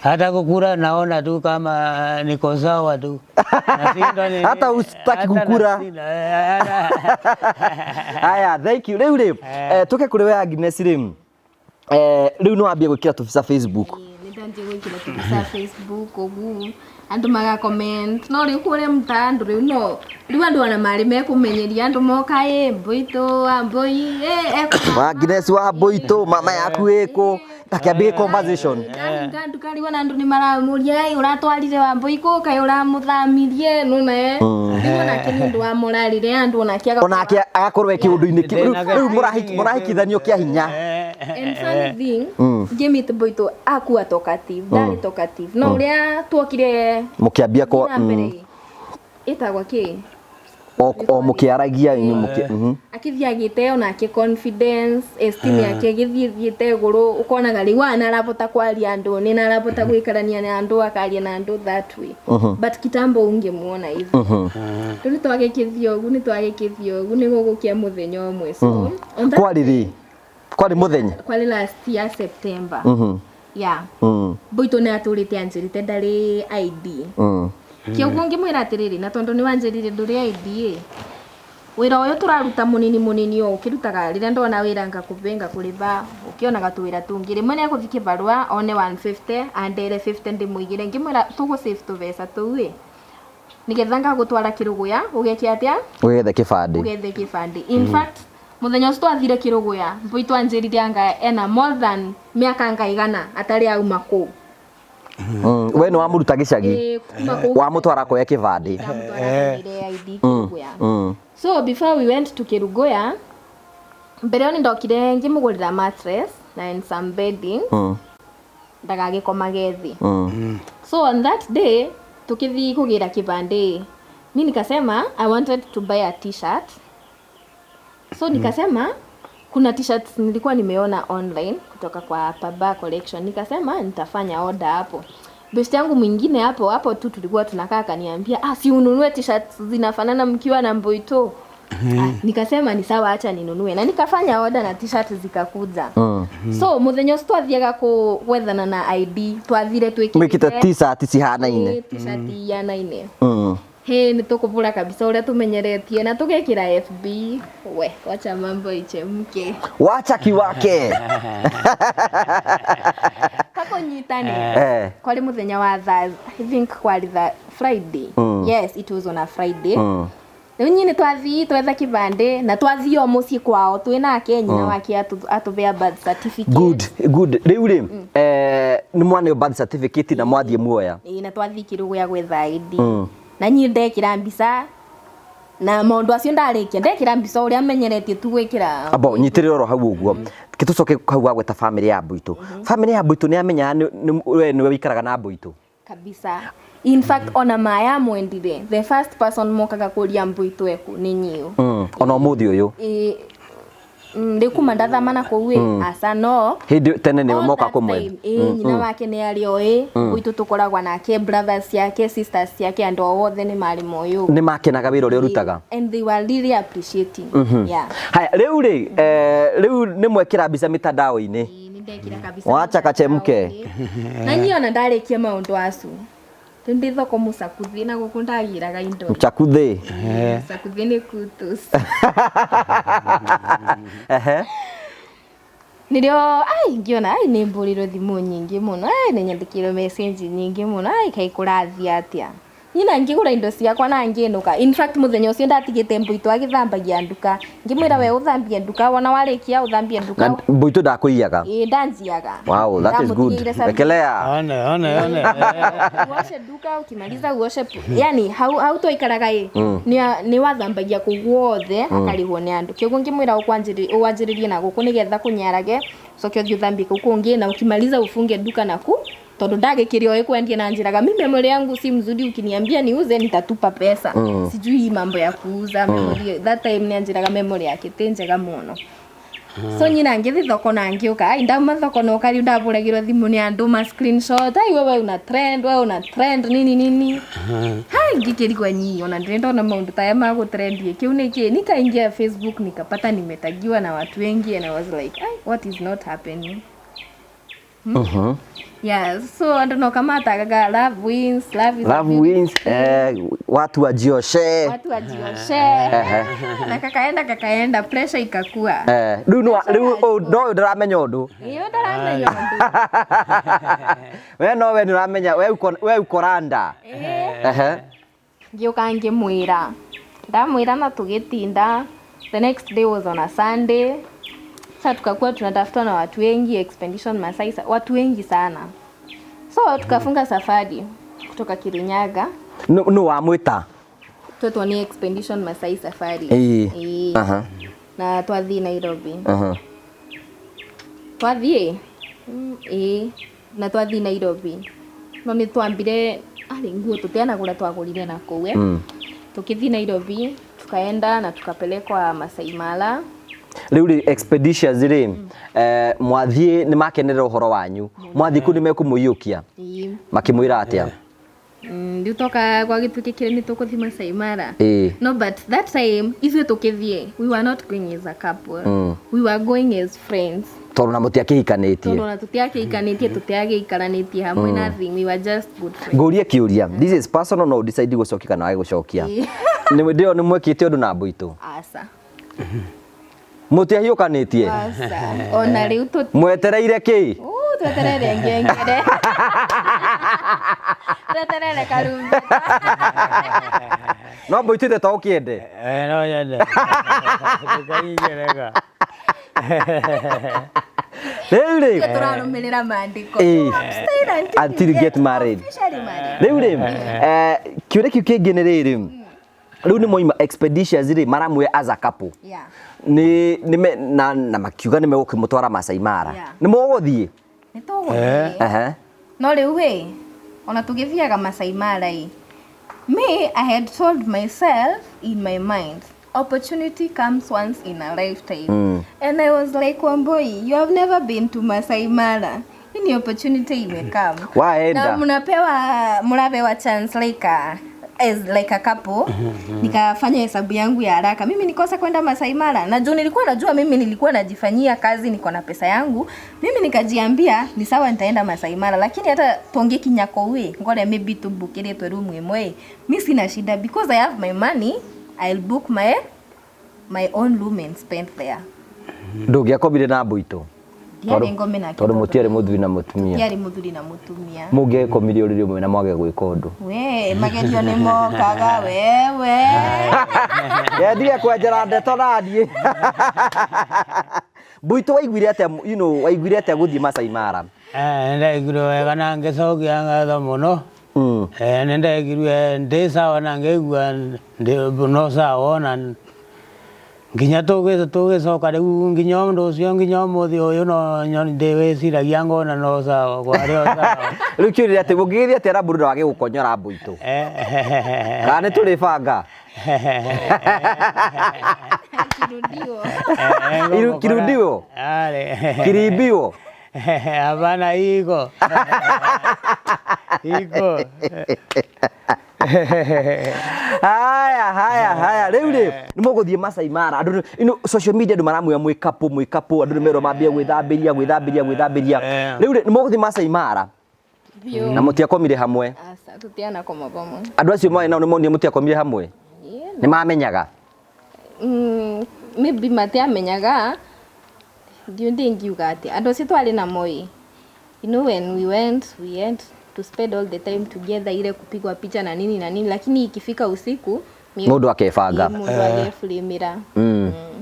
hata kukura naona tu kama niko sawa tu. Nashindwa ni Hata usitaki hata kukura. nashinda, hata Haya, thank you. Rĩu rĩ, tũke kũrĩ we Agnes rĩ. Rĩu nĩ wambia gwĩkĩra tũbica Facebook. Nĩ ndanjia gwĩkĩra tũbica Facebook ũguo andũ maga comment. No rĩu kũrĩa mtaa andũ rĩu no rĩu andũ ona marĩ mekũmenyeria andũ moka ĩ Mbũitũ wa Mbũi ĩ Agnes wa Mbũitũ mama yaku ĩkũ? Akĩambia conversation. Ndahinga nduka rĩu ona andũ nĩ maramũria, ĩ ũratwarire wa Mbũi kũ kaĩ ũramũthamirie nũna ĩ. Rĩu onake nĩ ũndũ wa morarire andũ onake agakorwo Onake agakorwo e kĩũndũ-inĩ kĩu. Rĩu mũrahikithanio kĩa hinya. And funny thing, ngĩmeet Mbũitũ akua talkative, ndarĩ talkative. No ũrĩa tuokire Mũkĩambia kwa na mbere ĩtagwo kĩ? O mũkĩaragia inyuĩ mũkĩ-. Akĩthiĩ agĩte onake confidence, esteem yake ĩgĩthiĩ thiĩte igũrũ, ũkonaga rĩu aya nĩarahota kwaria andũ, nĩ arahota gũikarania na andũ, akaria na andũ that way. But kitambo ũngĩmuona hivi. Rĩu nĩtwagĩkĩthiĩ ũguo, nĩtwagĩkĩthiĩ ũguo, nĩ gũgũkĩa mũthenya ũmwe. So, on that Kwarĩ rĩ? Kwarĩ mũthenya? Kwarĩ last year September. Yeah. Mbũitũ nĩ atũrĩte anjĩrĩte ndarĩ ID. Kĩoguo ngĩmwĩra atĩrĩrĩ, na tondũ nĩ wanjĩrire ndũrĩ ID ĩ, wĩra ũyũ tũraruta mũnini mũnini ũũ ũkĩrutaga rĩrĩa ndona wĩra ngakũbe ngakũrĩba ũkĩonaga tũwĩra tũngĩ rĩmwe nĩ egũthiĩ kĩbarũa one 150 andere 50 ndĩmũigĩre ngĩmwĩra tũgũ save tũbeca tũu ĩ nĩgetha ngagũtwara Kĩrũgũya ũgeke atĩa? Ũgethe kĩbandĩ. Ũgethe kĩbandĩ. In fact mũthenya ũcio twathire Kĩrũgũya Mbũitũ anjĩrire anga ena more than mĩaka anga igana atarĩ auma kũu. We nĩ wamũruta gĩcagi. Ĩĩ, kuma kũu Wamũtwara kuoya kĩbandĩ. Ndamũtwara kagĩre ID Kĩrũgũya. So before we went to Kĩrũgũya, mbere ĩyo nĩndokire ngĩmũgũrĩra mattress na and some bedding, ndagagĩkomage thĩ. So on that day tukithii kugira kibande, mi nikasema I wanted to buy a T-shirt. So nikasema kuna T-shirts nilikuwa nimeona online kutoka kwa Paba Collection, nikasema nitafanya order hapo. Best yangu mwingine hapo hapo tu tulikuwa tunakaa akaniambia, ah, si ununue T-shirts zinafanana mkiwa na Mboito. Ah, nikasema ni sawa, acha ninunue, na nikafanya order na T-shirt zikakuja. So muthenya ũcio twathiaga gwethana na ID, twathire twĩkĩrĩte Mwĩkĩte t-shirt cihanaine. Ĩĩ, T-shirt ihanaine. He nĩ tũkũbũra kabisa ũrĩa tũmenyeretie na tũgekĩra FB, we wacha mambo ichemke. Wacha kiwake. Kakũnyitane. Eh. Kwarĩ mũthenya wa Thursday, I think kwarĩ Friday. Yes, it was on a Friday. Rĩu nyi nĩ twathii twetha kĩbandĩ na twathii o mũciĩ kwao twĩ nake, nyina wake atũbea birth certificate. Good, good. Rĩu rĩ, nĩ mwaneo birth certificate na mwathiĩ muoya. Ĩĩ, na twathii Kĩrũgũya gwetha ID, na niĩ ndekĩra mbica na maũndũ acio ndarĩkia ndekĩra mbica ũrĩa menyeretie tu gwĩkĩra. Amba nyitĩrĩra oro hau ũguo, gĩtũcoke hau wagweta famĩlĩ ya Mbũitũ. Famĩlĩ ya Mbũitũ nĩ yamenyaga we nĩwe wĩikaraga na Mbũitũ? Kabisa. In fact, ona maya mwendire, the first person mokaga kũria Mbũitũ eku nĩ nyiũ. Ona ũmũthĩ ũyũ? Ĩĩ, rĩu kuma ndathama na kũu ĩ, aca no. Hĩndĩ tene nĩwe All moka that kũmwetha? time, ĩĩ, nyina wake nĩ arĩ oĩ Mbũitũ tũkoragwa nake, brothers ciake, sisters ciake, andũ o othe nĩ marĩ moĩ ũguo. Nĩ makenaga wĩra ũrĩa ũrutaga? And they were really appreciating, yeah. Haya, rĩu rĩ, rĩu nĩ mwekĩra mbica mitandao-inĩ. Ĩĩ, nĩ ndekĩra kabisa. Wacha kachemke. Na niĩ ona ndarĩkia maũndũ acu, rĩu ndĩ thoko mũcakuthi na gũkũ ndagĩraga indo. Mchakuthĩ. Mũcakuthi nĩ kutus. Ehe. Nĩrĩo ai ngĩona ai nĩ mbũrĩrwo thimũ nyingĩ mũno, ai nĩ nyandĩkĩirwo message nyingĩ mũno, ai kaĩ kũrathiĩ atĩa. Nyina ngĩgũra indo ciakwa na ngĩnũka. In fact, mũthenya ũcio ndatigĩte Mbũitũ agĩthambagia nduka, ngĩmwĩra we ũthambie nduka, wona warĩkia ũthambie nduka. Na Mbũitũ ndakũiyaga? Ĩĩ, ndanjiaga. Wow, that is good. Ndamũtigĩire sabuni. Rekelea. One, one, one. Uoshe duka, ukimaliza uoshe yani hau hau twaikaraga ĩ, nĩ wathambagia kũu guothe akarĩhwo nĩ andũ. Kĩoguo ngĩmwĩra ũwanjĩrĩrie na gũkũ nĩgetha kũnyarage, ũcoke ũthiĩ ũthambie kũu kũngĩ, na ukimaliza ufunge duka naku, tondũ ndagĩkĩrĩ oĩ kwendia na njĩraga mi memory yangu si mzuri, ukiniambia niuze nitatupa pesa. Sijui mambo ya kuuza memory. That time nĩ anjĩraga memory yake ti njega mũno. So nyina ngĩthi thoko na ngĩũka, ai ndauma thoko noka rĩu ndabũragĩrwo thimũ nĩ andũ ma screenshot, ai wewe una trend, wewe una trend, nini nini. Hai ngĩkĩrigwo nyi ona ndĩrĩ ndona maũndũ taya ma gũtrend kĩu nĩkĩ. Nikaingia Facebook nikapata nimetagiwa na watu wengi and I was like, ai, what is not happening? Yeah, so andũ no kamatagaga love wins, love is a Love beautiful wins, watu wajioshe. Watu wajioshe. Na kakaenda kakaenda, pressure ikakua. Eh, rĩu no rĩu no ũyũ ndũramenya ũndũ. Iyo ndaramenya ũndũ. We no we nĩ ũramenya we uko randa. Ehe. Ngĩũka ngĩmwĩra, ndamwĩra na tũgĩtinda. The next day was on a Sunday. Sasa tukakuwa tunatafutwa na watu wengi, Expedition Masai, watu wengi sana. So tukafunga safari kutoka Kirinyaga. Nũ wamwĩta? Twetwo ni Expedition Masai Safari. Ĩĩ. Ĩĩ. Na twathiĩ Nairobi. Twathiĩ, ĩĩ, na twathiĩ Nairobi, no nĩ twambire arĩ nguo tũtianagũra, twagũrire na kũu, eh. Tukĩthiĩ Nairobi tukaenda na tukapelekwa Masai Mara. Rĩu rĩ, expeditions rĩ, mwathiĩ nĩ makenerera ũhoro wanyu, mwathiĩ kũu nĩ mekũmũiyũkia? Ĩĩ. Makĩmwĩra atĩa? Rĩu toka gwagĩtuĩkĩkire nĩ tũkũthiĩ Masai Mara. Ĩĩ. No, but that time ithuĩ tũkĩthiĩ, we were not going as a couple. We were going as friends. Tondũ na mũtiakĩhikanĩtie. Tondũ ona tũtiakĩhikanĩtie, tũtiagĩikaranĩtie hamwe, nothing, we were just good friends. Ngũrie kĩũria, this is personal, no decide gũcokia kana wage gũcokia. Nĩ ndĩo nĩ mwekĩte ũndũ na Mbũitũ? Aca. Mũtiahiũkanĩtie? Aca, ona rĩu tũ Mwetereire kĩ? Tweterere ngengere, tweterere karumbeta. No Mbũitũ ithe to ũkĩende? Eh, no nyende. Ndũkaigerega. Rĩu rĩ Tũrarũmĩrĩra maandĩko. Ĩĩ. Abstain until Until you get married. Officially married. Rĩu rĩ kĩũria kĩu kĩngĩ nĩ rĩrĩ, rĩu nĩ moima expeditions rĩ, maramwĩra as a couple nĩ nĩ me- na makiuga nĩ megũkĩmũtwara Masai Mara. Nĩ mũgũthiĩ? Nĩ tũgũthiĩ. No rĩu ĩ, ona tũgĩthiaga Masai Mara ĩ, me, I had told myself in my mind, opportunity comes once in a lifetime. And I was like, "Wamboi, you have never been to Masai Mara. Hii ni opportunity imekam." Waenda. Na mnapewa mnapewa chance like a, as like a couple. Nikafanya hesabu yangu ya haraka. Mimi nikosa kwenda Masai Mara. Na juu nilikuwa najua mimi nilikuwa najifanyia kazi, niko na pesa yangu. Mimi nikajiambia ni sawa, nitaenda Masai Mara, lakini hata tonge kinyakowe ngore maybe tubukiritwe room imwe. Mi sina shida because I have my money, I'll book my own room and spend there. Ndũngĩakomire na mbũitũ? Ndiarĩ ngome nake. Tondũ mũtiarĩ mũthuri na mũtumia. Ndiarĩ mũthuri na mũtumia. Mũngĩakomire ũrĩrĩ ũmwe na mwage gwĩka ũndũ? We, magerio nĩ mokaga wewe. Yendire kwenjera ndeto naniĩ. Mbũitũ, waiguire atĩa, waiguire atĩa gũthiĩ Masai Mara? Nĩndaiguire wega na ngĩcokia ngatho mũno. Nĩndaiguire ndĩ sawa na ngĩigua ndĩ no sawa, ona nginya tũgĩcoka rĩu, nginya ũndũ ũcio, nginya ũmũthĩ ũyũ no ndĩwĩciragia ngona no sawa, kwarĩ o sawa. Rĩu kĩũria atĩ mũngĩgĩthiĩ atĩa na mũndũ wage gũkonyora mbũitũ? Kana nĩ tũrĩbanga? Kirudiwo. Kirudiwo? Arĩ. Kiribiwo? Hapana, iko. Iko. Haya, haya, haya, rĩu rĩ, nĩ mũgũthiĩ Masai Mara. Andũ social media, andũ maramwĩra mwĩ couple, mwĩ couple, andũ nĩ merwo mambie gwĩthambĩria, gwĩthambĩria, gwĩthambĩria. Rĩu rĩ, nĩ mũgũthiĩ Masai Mara Biũ. na mũtiakomire hamwe? Aca, tũtianakoma pamwe. Andũ acio marĩ nao nĩ monire mũtiakomire hamwe? Nĩ mamenyaga? Maybe matiamenyaga, ndiũ ndingiuga atĩ andũ acio twarĩ namo ĩ, when we went to spend all the time together, ile kupigwa picha na nini na nini, lakini ikifika usiku Mũndũ akebanga. Mũndũ ageburimĩra.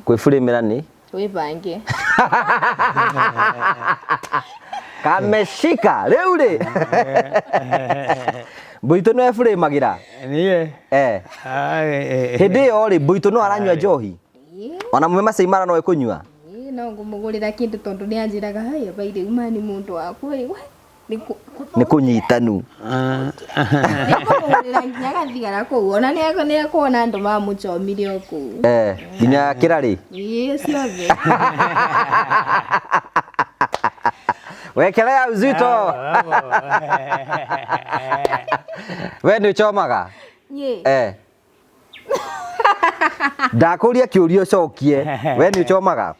Kwĩburimĩra nĩ Wĩbange. Kameshika. Rĩu rĩ, mbũitũ no eburimagĩra? Niĩ? Eh. Hĩndĩ ĩyo rĩ, mbũitũ no aranyua njohi? Ona mume Masai Mara no ekũnyua? Ĩĩ, no ngũmũgũrĩra kĩndũ tondũ nĩ anjĩraga, "Haya baire uma nĩ mũndũ wakwa ĩ, we, Nĩ kũnyitanu. Nĩngũmũgũrĩra nginya gathigara kũu, ona nĩ ekuona andũ mamũchomire o kũu." Eh, nginya kĩrarĩ? Ĩĩ, ciothe. Wekelea uzito. We nĩ ũchomaga? Niĩ? Eh, ndakũria kĩũria ũcokie, we nĩ ũchomaga?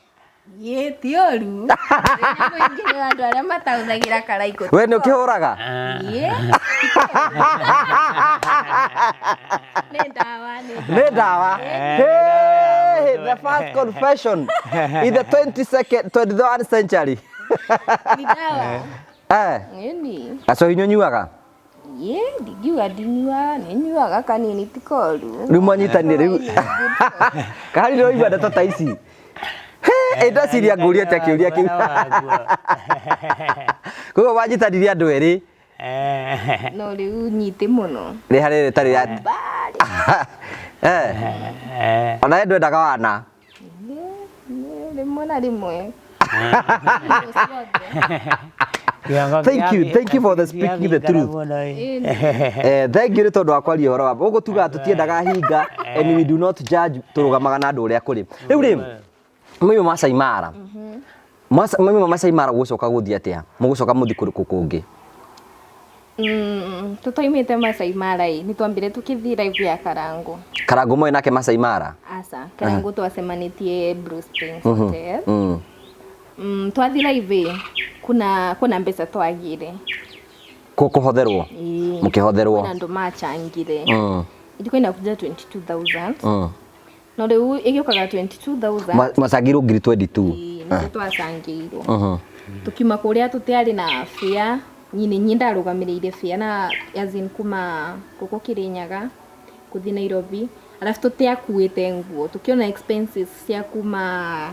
Ĩĩ, ti ũru. Rĩrĩa mũingĩ andũ arĩa mataũthagĩra karaikũ. We nĩ ũkĩhũraga? Ĩĩ. Nĩ ndawa, nĩ Nĩ ndawa. Hey, the first confession in the 22nd 21st century. Nĩ ndawa. Eh. Ĩni. Gacohi nĩ ũnyuaga? Ĩĩ, ndingiuga ndinyuaga, nĩ nyuaga kanini, ti koru. Rĩu mwanyitanire rĩu kahari nĩ waigua ndeto ta ici? Ĩ, ndeciria ngũrie atĩa kĩũria kĩu. Koguo wanyitanire andũ erĩ? No rĩu nyite mũno. Rĩ harĩ rĩtarĩ rĩa Mbari. Eh, ona we ndwendaga wana? Ĩĩ, rĩmwe na rĩmwe. Thank you, thank you for the speaking the truth. Eh, thank you nĩ tondũ wa kwaria ũhoro wa ũguo. Tugaga tũtiendaga hinga and we do not judge, tũrũgamaga na andũ ũrĩa kũrĩ. Rĩu rĩ, mũima Masai Mara, mũima Masai Mara gũcoka gũthiĩ atĩa? Mũgũcoka mũthiĩ kũrĩ kũ kũngĩ? Tũtoimĩte Masai Mara ĩ, nĩ twambire tũkĩthiĩ live ya Karango. Karango moĩ nake Masai Mara? Aca, Karango twacemanĩtie Blue Springs Hotel. Twathiĩ live ĩ, kuna mbeca twagire. Kũhotherwo? Ĩĩ. Mũkĩhotherwo? Kwĩna andũ machangire. Ilikuwa inakuja 22,000. No rĩu ĩgĩũkaga 22,000. Macangirwo ngiri 22? Ĩĩ, nĩcio twacangĩirwo. Tukiuma kũrĩa tũtiarĩ na fare, nyini nyi ndarũgamĩrĩire fare na as in kuma gũkũ Kĩrĩnyaga gũthiĩ Nairobi, alafu tũtiakuĩte nguo, tukiona expenses cia kuma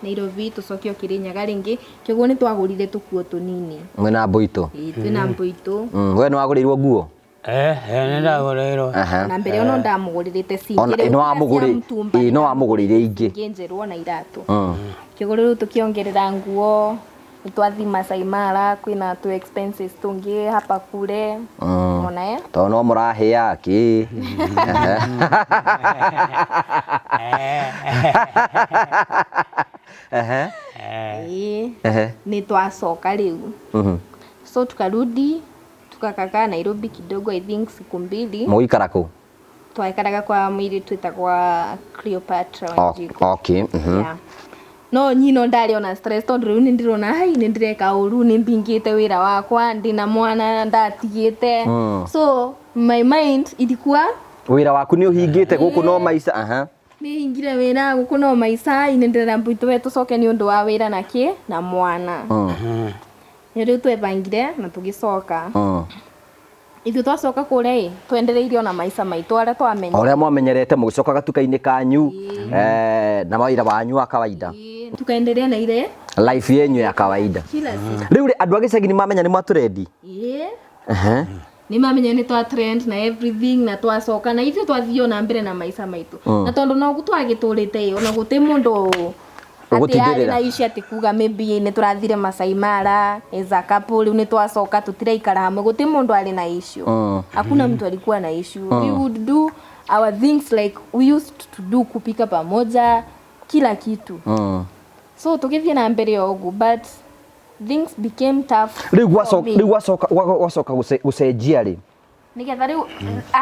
Nairobi tucoke o Kirinyaga ringi kĩoguo nĩ twagũrire tũkuo tũnini. Mwĩna mbũitũ? Ĩĩ, twĩna mbũitũ. We nĩ wagũrĩirwo nguo? Nĩ ndagũrĩirwo. Na mbere ono ndamũgũrĩrĩte Ona cingĩ ĩ, nĩ wamũgũrĩ- ĩ, no wamũgũrĩire ingĩ. Ingĩ njerũ ona iratũ. Kĩoguo rĩu tũkĩongerera nguo, nĩ twathi Masai Mara, kwĩna tũ expenses tũngĩ hapa kule. Ona eh? Tondũ no mũrahĩa kĩ. Ehe. Ĩĩ. Ehe. Nĩ twacoka rĩu. So tukarudi tukakakaa Nairobi kidogo, I think siku mbili. Mũgũikara kũ? Twaikaraga kwa mũirĩtu wĩtagwa Cleopatra Wanjiku. Okay. Yeah. No nyino ndarĩ ona stress tondũ rĩu nĩ ndĩrona hai nĩ ndĩreka ũru, nĩ mbingĩte wĩra wakwa, ndĩna mwana ndatigĩte. So my mind ilikuwa Wĩra waku nĩ ũhingĩte gũkũ no maica. Aha. Nĩ hingire wĩra gũkũ no maica, nĩ ndĩrera mbũitũ we tũcoke nĩ ũndũ wa wĩra na kĩ na mwana. Nĩ rĩu twebangire na tũgĩcoka. Ithuĩ twacoka kũrĩa ĩ, twendereirie ona maica maitũ arĩa twamenya. O ũrĩa mwamenyerete mũgĩcoka gatuka-inĩ kanyu, na mawĩra wanyu wa kawaida. Ĩĩ, tukaendelea na ile life yenyu ya kawaida. Kila siku. Rĩu rĩ, andũ a gĩcagi nĩ mamenya nĩ mwatũrendi? Ĩĩ. Ehe. Nĩ mamenya nĩ twa trend na everything na twacoka na ithuĩ twathiĩ ona mbere na maica maitũ. Na tondũ no twagĩtũrĩte ĩ, ona gũtĩ mũndũ atĩ Ũgũtindĩrĩra. arĩ na ici atĩ kuga maybe nĩ tũrathire Masai Mara as a couple, rĩu nĩ twacoka tũtiraikara hamwe, gũtĩ mũndũ arĩ na issue. Hakuna mtu alikuwa na issue. We would do our things like we used to do, kupika pamoja, kila kitu. So tũgĩthiĩ na mbere o ũguo, but things became tough Rĩu for me. rĩu gwacoka gũcenjia rĩ? Nigetha rĩu,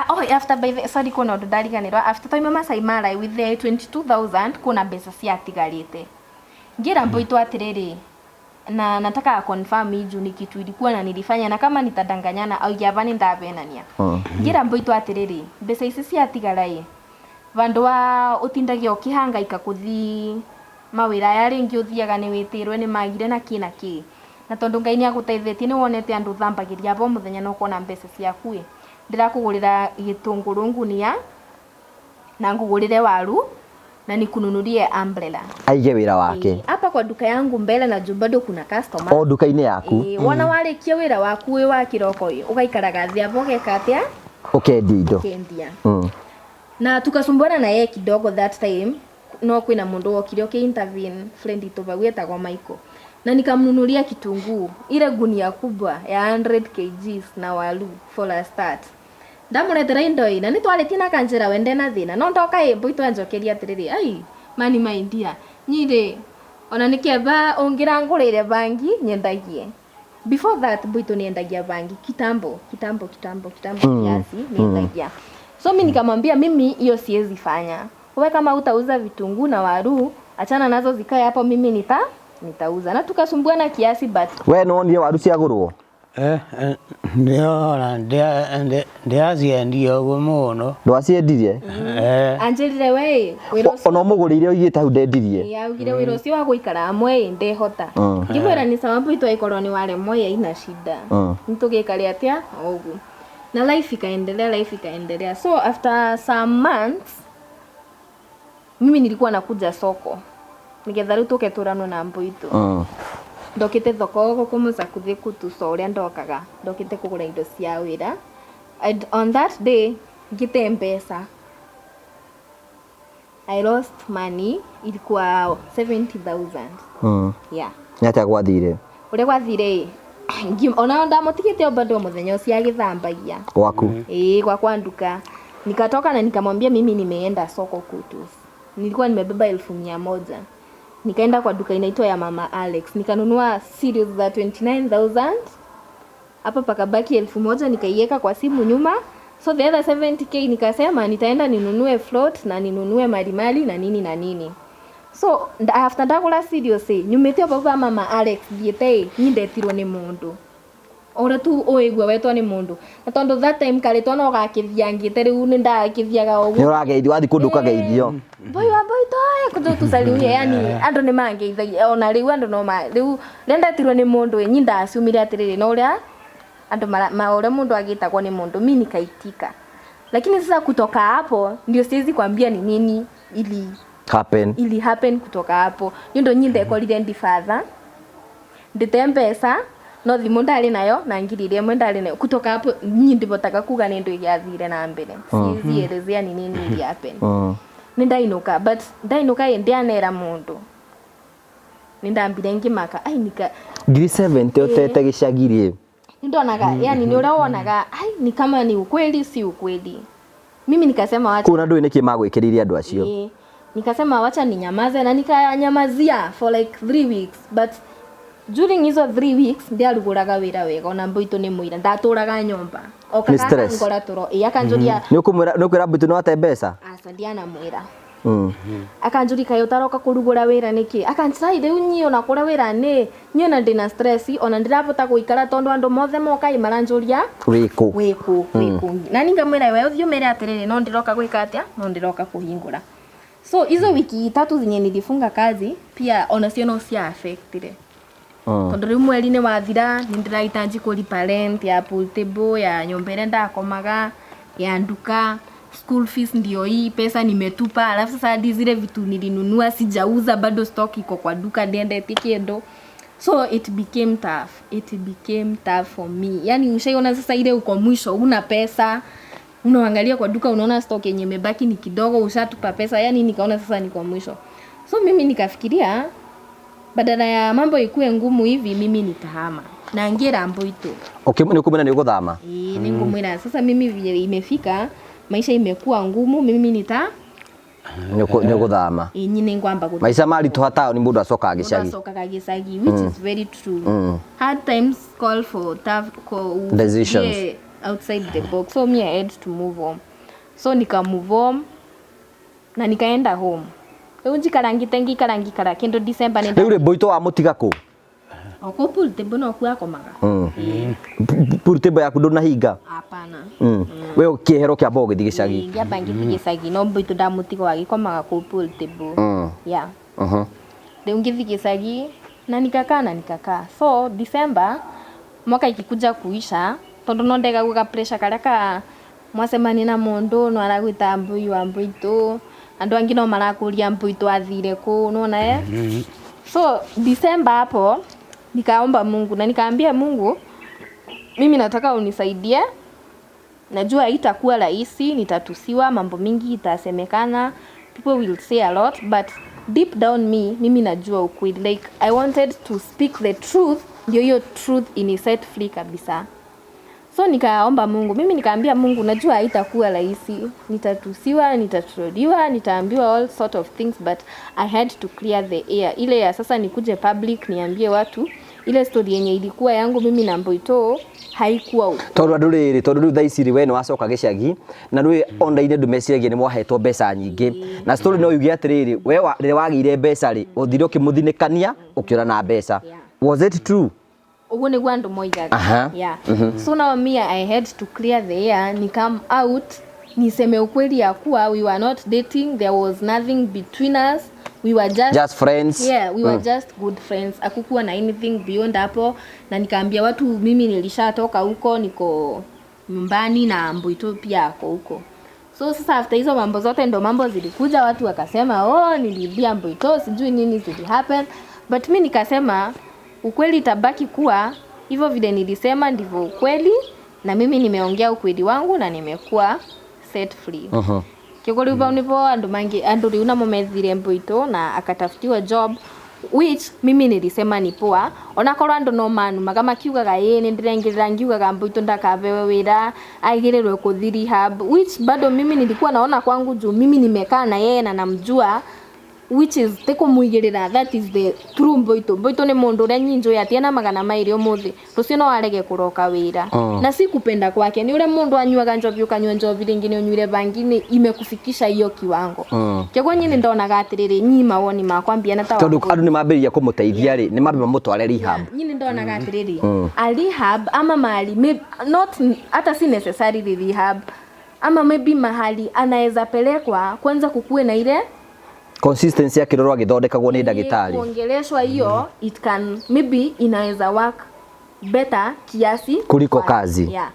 oh, after by the, sorry, kuna ũndũ ndariganĩrwo. After twaima Masai Mara with the 22,000, kuna mbeca ciatigarĩte. Ngĩra mbũitũ atĩrĩrĩ, na nataka confirm hii juu ni kitu ilikuwa na nilifanya, na kama nitadanganyana au yava nĩ ndavenania. Ngĩra mbũitũ atĩrĩrĩ, mbeca ici ciatigara ĩ, vandũ wa ũtindagia ũkĩhangaika kũthi mawĩra aya rĩngĩ ũthiaga nĩ wĩtĩrwe nĩ magire na kĩ na kĩ, na tondũ Ngai nĩ agũteithĩtie nĩ wonete andũ ũthambagĩria abo mũthenya na ũkona mbeca ciaku ĩ, ndĩrakũgũrĩra gĩtũngũrũ ngunia na ngũgũrĩre waru na nikununurie umbrella. Aige wĩra wake. Ĩĩ, hapa kwa duka yangu mbele na juu bado kuna customer. O nduka-inĩ yaku. Ĩĩ, wona warĩkia wĩra waku wĩ wa kĩroko ĩ, ũgaikaraga thĩ abo ũgeka atĩa? Ũkendia indo. Ũkendia. Na tukasumbuana na yeye kidogo that time, no kwĩna mũndũ wokire ũkĩ intervene, friend itũ vau etagwo Michael, na nikamnunulia kitunguu ile gunia kubwa ya 100 kgs na waru for a start. Ndamũretera indo ĩ, na nĩ twarĩtie na kanjĩra wende na thĩna, no ndoka ĩ, mbũitũ anjokeria atĩrĩrĩ, ai mani maindia nyirĩ ona nĩ kĩaba ũngĩrangũrĩire bangi nyendagie. Before that mbũitũ nĩendagia bangi kitambo kitambo kitambo kitambo kiasi nĩendagia. So mi nikamwambia mimi hiyo siwezi fanya, wewe kama utauza vitunguu na waru achana nazo zikae hapo, mimi nitauza. Na tukasumbuana kiasi but We nĩ wonire waru ciagũrwo? Ndiona ndiaciendia ũguo mũno. Ndwaciendirie? Anjĩrire we wĩra ũcio Ona ũmũgũrĩire oigĩte hau ndendirie. Ĩ, augire wĩra ũcio wa gũikara hamwe ĩ, ndehota. Ngĩmwĩra nĩ sawa mbũitũ, aikorwo nĩ waremwo ĩ, haina shida. Nĩtũgĩkare atĩa o ũguo. Na life ikaendelea, life ikaendelea. So after some months mimi nilikuwa nakuja soko nigetha rĩu tũke tũranwo na mbũitũ. Ndokĩte thoko gũkũ Mũcakuthĩ kutuco ũrĩa ndokaga, ndokĩte kũgũra indo cia wĩra. And on that day ngĩte mbeca, I lost money, ilikuwa 70,000. Yeah. Nĩ atĩa gwathire? Ũrĩa gwathire ĩ, ona ndamũtigĩte o bado mũthenya ũcio agĩthambagia. Gwaku? Ĩĩ, gwakwa nduka. Nikatoka na nikamwambia mimi nimeenda soko kutu. Nilikuwa nimebeba 100,000. Nikaenda kwa duka inaitwa ya Mama Alex. Nikanunua cereals za 29,000. Hapa pakabaki 1,000 nikaiweka kwa simu nyuma. So the other 70k nikasema nitaenda ninunue float na ninunue malimali na nini na nini. So after ndagũra cereals ĩ, nyumĩte o baba Mama Alex thiĩte ĩ, nyi ndetirwo nĩ mũndũ. Ora tu ũĩgua wetwo nĩ mũndũ. Na tondũ that time karĩtwa no gakĩthiangĩte rĩu nĩ ndakĩthiaga o Nĩ ũguo. ũrageithio wathiĩ kũndũ ũkageithio. Boy wa boy toy kuja tusalimie, yani andũ nĩ mangeithagia ona rĩu andũ no ma rĩu rĩrĩa ndetirwo nĩ mũndũ ĩ, nyi ndaciumire atĩrĩrĩ, no ũrĩa andũ mara ma ũrĩa mũndũ agĩtagwo nĩ mũndũ, mi nikaitika. Lakini sasa kutoka hapo ndio siwezi kwambia ni nini ili Happen. Ili happen kutoka hapo nĩ ũndũ nyi ndekorire ndi father ndĩte mbeca no thimũ ndarĩ nayo na ngiri iria ĩmwe ndarĩ nayo. Kutoka hapo nyi ndibotaga kuga nĩ ndũ gĩathire na mbere, siwezi elezea ni nini ili happen. Nĩ ndainũka, but ndainũka ĩ ndianera mũndũ, nĩ ndambire ngĩmaka ai nika Ngiri 70 ũtete gĩcagi rĩ. Ndonaga, yani ni ũrĩa wonaga ai ni kama ni ukweli si ukweli. Mimi nikasema wacha Kũu na ndũĩ nĩkĩ magwĩkĩrĩire andũ acio. Ĩĩ. Nikasema wacha ninyamaze na nikanyamazia for like 3 weeks, but during hizo 3 weeks ndiarugũraga wĩra wega, ona mbũitũ nĩ mũira ndatũraga nyũmba. Nĩ stress. Ngora tũro ĩ akanjũria. Nĩ ũkũmwĩra, nĩ ũkwĩra mbũitũ nĩ wate mbeca? Aca, ndianamwĩra. Akanjũria kaĩ ũtaroka kũrugũra wĩra nĩkĩ, akanjĩra rĩu niĩ ona kũrĩa wĩra nĩ niĩ ona ndĩna stress, ona ndirabota gũikara tondũ andũ mothe moka ĩ maranjũria wĩkũ. Wĩkũ, wĩkũ, na ningamwĩra we ũthiĩ ũmere atĩrĩrĩ, no ndĩroka gwĩka atĩa, no ndĩroka kũhingũra. So hizo wiki tatu zenye nilifunga kazi pia ona cio no cia affectire, tondũ rĩu mweri nĩ wathira, nĩ ndĩrahitaji kũlipa rent ya pool table, ya nyũmba ĩrĩa ndakomaga, ya nduka, school fees ndio hii pesa nimetupa. Alafu sasa hadi zile vitu nilinunua sijauza bado, stock iko kwa duka, ndiendetie kĩndũ. So it became tough, it became tough for me. Yani ushaiona sasa ile uko mwisho, una pesa, unaangalia kwa duka unaona stock yenye imebaki ni kidogo, ushatupa pesa. Yani nikaona sasa niko mwisho, so mimi nikafikiria badala ya mambo ikuwe ngumu hivi, mimi nitahama na ngira mboito. Nĩ ũkũmwĩra nĩ ũgũthama? Ĩĩ, nĩngũmwĩra sasa mimi vile imefika, maisha imekuwa ngumu, mimi nita Nĩ ũgũthama. Ĩĩ, nyine ngwamba gũthiĩ. Maica maritũha taũni, mũndũ acokaga Mũndũ gĩcagi. acokaga gĩcagi, which is very true. Hard times call for tough decisions. Yeah, outside the box. So me, I had to move on, so nika move on na nikaenda home. Rĩu njikara ngite ngikara ngikara kĩndũ December nĩ Rĩu rĩ, mbũitũ wamũtiga kũ? Oko pool table no kuo akomaga. Pool table yaku ndũnahinga? Hapana. We ũkĩehera ũkĩamba ũgĩthiĩ gĩcagi? Ngĩamba ngĩthiĩ gĩcagi, no mbũitũ ndamũtiga agĩkomaga kũu pool table. Yeah. Rĩu ngĩthiĩ gĩcagi na nikakaa na nikakaa. So December mwaka ikikuja kuisha, tondu no ndegagua pressure karia ka mwacemania na mundu no aragwita mbui wa mbuitu, andu angi no marakuria mbuitu athire ku nona eh. So December hapo nikaomba Mungu na nikaambia Mungu, mimi nataka unisaidie, najua haitakuwa rahisi, nitatusiwa, mambo mingi itasemekana, people will say a lot, but deep down me, mimi najua ukweli. Like I wanted to speak the truth, ndio hiyo truth ini set free kabisa. So nikaomba Mungu, mimi nikaambia Mungu, najua haitakuwa rahisi, nitatusiwa, nitatroliwa, nitaambiwa all sort of things, but I had to clear the air. Ile ya sasa nikuje public niambie watu ile story yenye ilikuwa yangu mimi na Mboito haikuwa ukweli. Tondũ andũ rĩrĩ, tondũ rĩu thaa ici rĩ, we nĩ wacoka gĩcagi na rĩu online andũ meciragia nĩ mwahetwo mbeca nyingĩ, na story no yuge atĩrĩrĩ, we rĩrĩa wagĩire mbeca rĩ, ũthire ũkĩmũthinĩkania ũkĩũra na mbeca. Was it true? Ũguo nĩguo andũ moigaga. Yeah. So now me, I had to clear the air, ni come out niseme ukweli ya kuwa we were not dating, there was nothing between us, we were just, just friends. Yeah, we were just good friends, akukuwa na anything beyond hapo. Na nikaambia watu mimi nilishatoka huko, niko nyumbani na Mbuito pia ako huko. So sasa after hizo mambo zote ndo mambo zilikuja, watu wakasema, oh, niliibia Mbuito, sijui nini zili happen, but mi nikasema ukweli itabaki kuwa hivyo vile nilisema ndivyo ukweli, na mimi nimeongea ukweli wangu na nimekuwa set free. Kĩguo rĩu bau nĩvo andũ mangi andũ rĩu namo methire Mbuito na akatafutiwa job, which mimi nilisema ni poa, onakorwo andũ no manumaga makiugaga ĩ nĩ ndĩrengĩrĩra ngiugaga Mbuito ndakabewe wĩra, agĩrĩrwe kũthi rehab, which bado mimi nilikuwa naona kwangu juu mimi nimekaa na yeye na namjua, which is tikumuigirira, that is the true Mboito. Mboito ni mundu uria nyinjui ati ena 200 umuthi, rucio no arege kuroka wira. Na si kupenda kwake, ni uria mundu anyuaga njovi, ukanyua njovi ringi ni unyuire bangi, ni imekufikisha hiyo kiwango. Kĩguo nyini ndonaga atiriri, nyi mawoni makwa mbiana ta Tondũ andũ nĩ mambĩrĩria kũmũteithia rĩ, nĩ mambe mamũtware rehab. Nyini ndonaga atiriri, a rehab ama mahali not hata si necessarily rehab, ama maybe mahali anaweza pelekwa kwanza kukuwe na ile consistency akĩrorwo agĩthondekagwo nĩ ndagĩtarĩ. Kuongeleshwa hiyo, it can maybe inaweza work. Better kiasi Kuliko kazi. Yeah.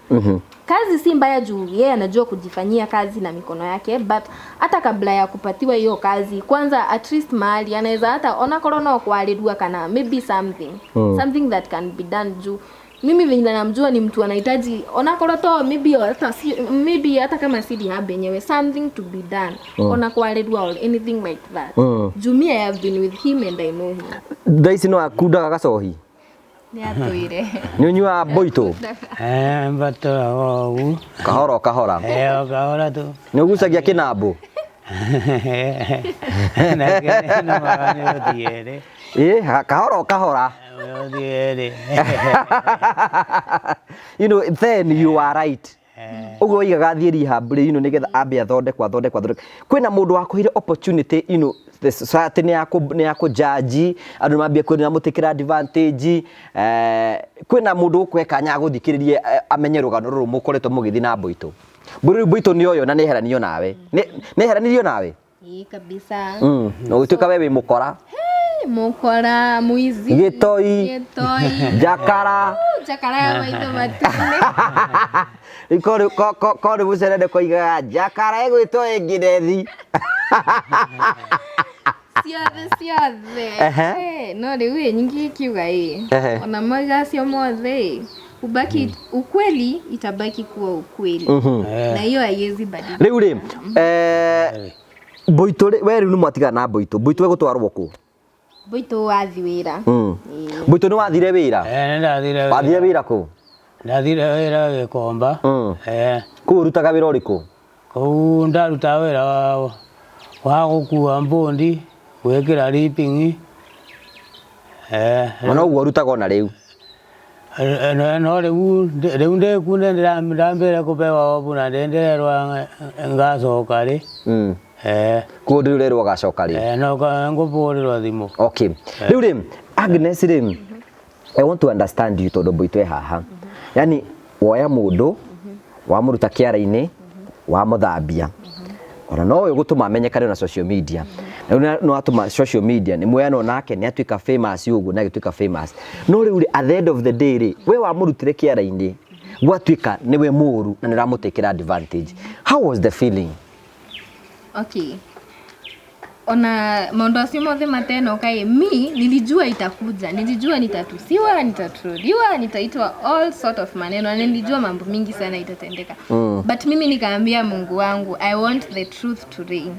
Kazi si mbaya juu yeye anajua kujifanyia kazi na mikono yake, but hata kabla ya kupatiwa hiyo kazi kwanza, at least mahali anaweza hata ona korwo no kwarĩrua kana maybe something, something that can be done, juu mimi venye namjua ni mtu anahitaji ona korwo to maybe hata si, maybe hata kama si rehab yenyewe, something to be done, ona kwarĩrua or anything like that, juu me, I have been with him and I know him. Thaa ici no akundaga gacohi? Nĩ atwĩre. Nĩ ũnyuaga mboitũ? Eh, mbatũraga ũguo. Kahora o kahora. Eh, o kahora tu. Nĩ ũgucagia kĩnambũ? Nake nĩ maga nĩ ũthiĩ rĩ. Ĩ kahora o kahora. Ũthiĩ rĩ. Then you are right. Ũguo waigaga athiĩ rehab rĩ, nĩgetha ambe athondekwo, athondekwo, athondekwo. Kwĩna mũndũ wakũheire opportunity, the society nĩ yakũjaji, andũ nĩ mambia kwĩra mũtĩkĩra advantage, kwĩna mũndũ ũkũhe kanya agũthikĩrĩrie, amenye rũgano rũrũ mũkoretwo mũgĩthiĩ na Mbũitũ. Rĩu Mbũitũ nĩ ũyũ na nĩ eheranirio nawe. Nĩ eheranirio nawe? Ĩ, kabisa. Na ũgĩtuĩka we wĩ mũkora. Hey, mukora, mwizi. Gĩtoi. Gĩtoi. Njakara. Njakara ya maitho matune. Rĩu korwo nĩ mũcerere koigaga njakara ĩgwĩtwo ĩngĩnethi. Ciothe ciothe. Ehe. Eh, no rĩu ĩ nyingĩ ikiuga ĩ ona moiga acio mothe ĩ ubaki ukweli itabaki kuwa ukweli na hiyo haiwezi badilika. Rĩu rĩ, Mbũitũ rĩ, we rĩu nĩ mwatigana na Mbũitũ. Mbũitũ egũtwarwo kũ? Mbũitũ wathi wĩra. Ĩĩ. Mbũitũ nĩ wathire wĩra? Eh, nĩ ndathire. Wathire wĩra kũ? Ndathire wĩra Gĩkomba. Eh. Kũu ũrutaga wĩra ũrĩkũ? Kũu ndaruta wĩra wa gũkua mbundi, gwĩkĩra ripping. Eh. Na noguo ũrutaga ona rĩu? No rĩu ndĩku nĩ ndambire kũbewa obu na ndĩrerwa ngacoka rĩ. Eh. Kũu ndĩrĩ ũrerwo ũgacoka rĩ? Eh, no ngũbũrĩrwo thimũ. Okay. Rĩu rĩ, Agnes rĩ, I want to understand you tondũ Mbũitũ e haha. Yani woya mũndũ, wamũruta kĩara-inĩ, wamũthambia. Ona nowe ũgũtũma amenyekane na social media. Na rĩu nĩ watũma social media nĩ muoyanwo nake nĩ atuĩka famous ũguo na agĩtuĩka famous. No rĩu rĩ, at the end of the day rĩ, we wamũrutire kĩara-inĩ, gwatuĩka nĩwe mũru na nĩ ũramũtekera advantage. How was the feeling? Okay, ona maũndũ acio mothe matenoka ĩ, mi nilijua itakuja, nilijua nitatusiwa, nitatroliwa, nitaitwa all sort of maneno na nilijua mambo mingi sana itatendeka, but mimi nikaambia Mungu wangu, "I want the truth to reign."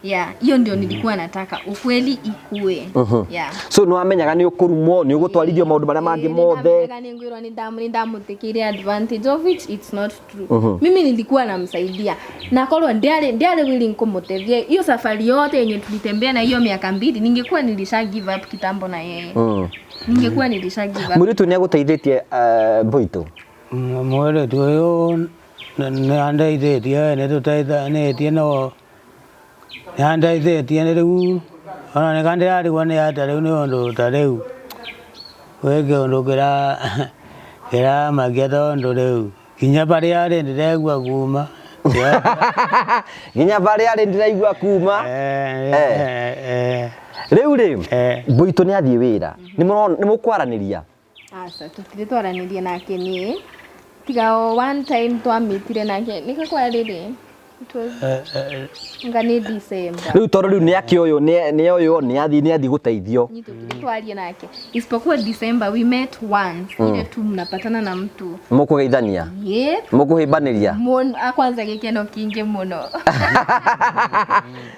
Yeah, hiyo ndio nilikuwa nataka, ukweli ikue, yeah. So nĩ wamenyaga nĩ ũkũrumwo, nĩ ũgũtwarithio maũndũ marĩa mangĩ mothe. Nĩngwĩrwo nĩ ndamũtĩkĩire advantage, of which it's not true. Mimi nilikuwa namsaidia na korwo ndiarĩ willing kũmũteithia hiyo safari yote yenye tulitembea na hiyo miaka 2, ningekuwa nilisha give up kitambo na yeye, ningekuwa nilisha give up. Mũirĩtu nĩ agũteithĩtie, Mbũitũ? Mũirĩtu ũyũ nĩ andeithĩtie, nĩ tũteithanĩtie, no nĩ andeithĩtie nĩ rĩu ona nĩ ndĩrarigwo nĩ atĩa rĩu nĩ ũndũ ta rĩu gwĩ kĩũndũ kĩramakia tondũ rĩu nginya barĩa arĩ ndĩregua kuma. Nginya barĩa arĩ ndĩraigua kuma. Eh, eh. Rĩu rĩ, Eh. Mbũitũ nĩ athiĩ wĩra, nĩ mũkwaranĩria? Aca, tũtirĩ twaranĩria nake niĩ, tiga o one time twamitire nake nĩka kwa rĩrĩ, it was nga nĩ December. Rĩu tondũ rĩu nĩ akĩoywo, nĩ oywo, nĩ athiĩ gũteithio. Ni tũtirĩ twarie nake isipokuwa December we met once, ile tu mnapatana na mtu. Mũkũgeithania? Yep. Mũkũhĩmbanĩria? Kwanza gĩkeno kĩingĩ mũno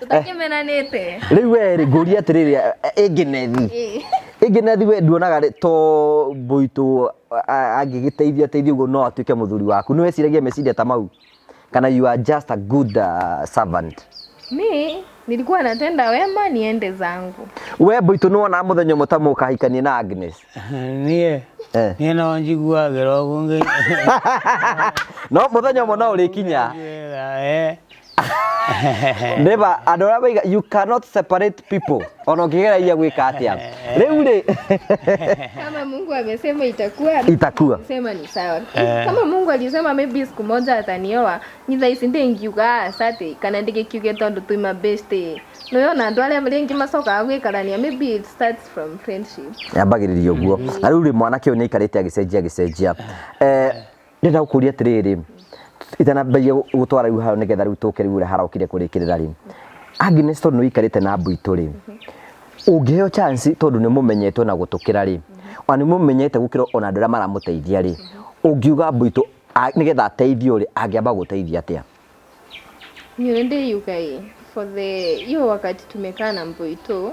tũtakĩmenanĩte. Rĩu we rĩ, ngũrie atĩrĩrĩ, ĩngĩnethi, ĩngĩnethi, we nduonaga rĩ, to Mbũitũ angĩgĩteithio teithio ũguo no atuĩke mũthuri waku? Nĩ weciragia meciria ta mau kana you are just a good servant? Mi nilikuwa natenda wema niende zangu. We Mbũitũ nĩ wonaga mũthenya ũmwe ta mũkahikania na Agnes? Niĩ Eh. niĩ no njiguagĩra ũguo No mũthenya ũmwe no ũrĩkinya. Eh. Nĩma andũ arĩa maiga you cannot separate people ona ũngĩgeragia gwĩka atĩa. Rĩu rĩ Kama Mungu amesema itakuwa, itakuwa. Sema ni sawa. Kama Mungu alisema maybe siku moja atanioa, ni thaa ici ndingiuga asate kana ndigikiuge tondu twi mabeste. Nĩwona andũ arĩa rĩngĩ macokaga gũikarania, maybe it starts from friendship. Yambagĩrĩria ũguo. Na rĩu rĩ mwanake ũyũ nĩ aikarĩte agĩcenjia agĩcenjia. Ndĩrenda gũkũria atĩrĩrĩ, itanambagia gũtwara rĩu hau nĩgetha rĩu tũke rĩu ũrĩa harokire kũrĩkĩrĩra rĩ. Agnes tondũ nĩ ũikarĩte na Mbũitũ rĩ, ũngĩheo chance tondũ nĩ mũmenyete ona gũtũkĩra rĩ, ona nĩ mũmenyete gũkĩra ona andũ arĩa maramũteithia rĩ, ũngiuga Mbũitũ nĩgetha ateithio rĩ, angĩamba gũteithia atĩa? Niĩ ndĩyuga ĩ, for the hiyo wakati tumekaa na Mbũitũ,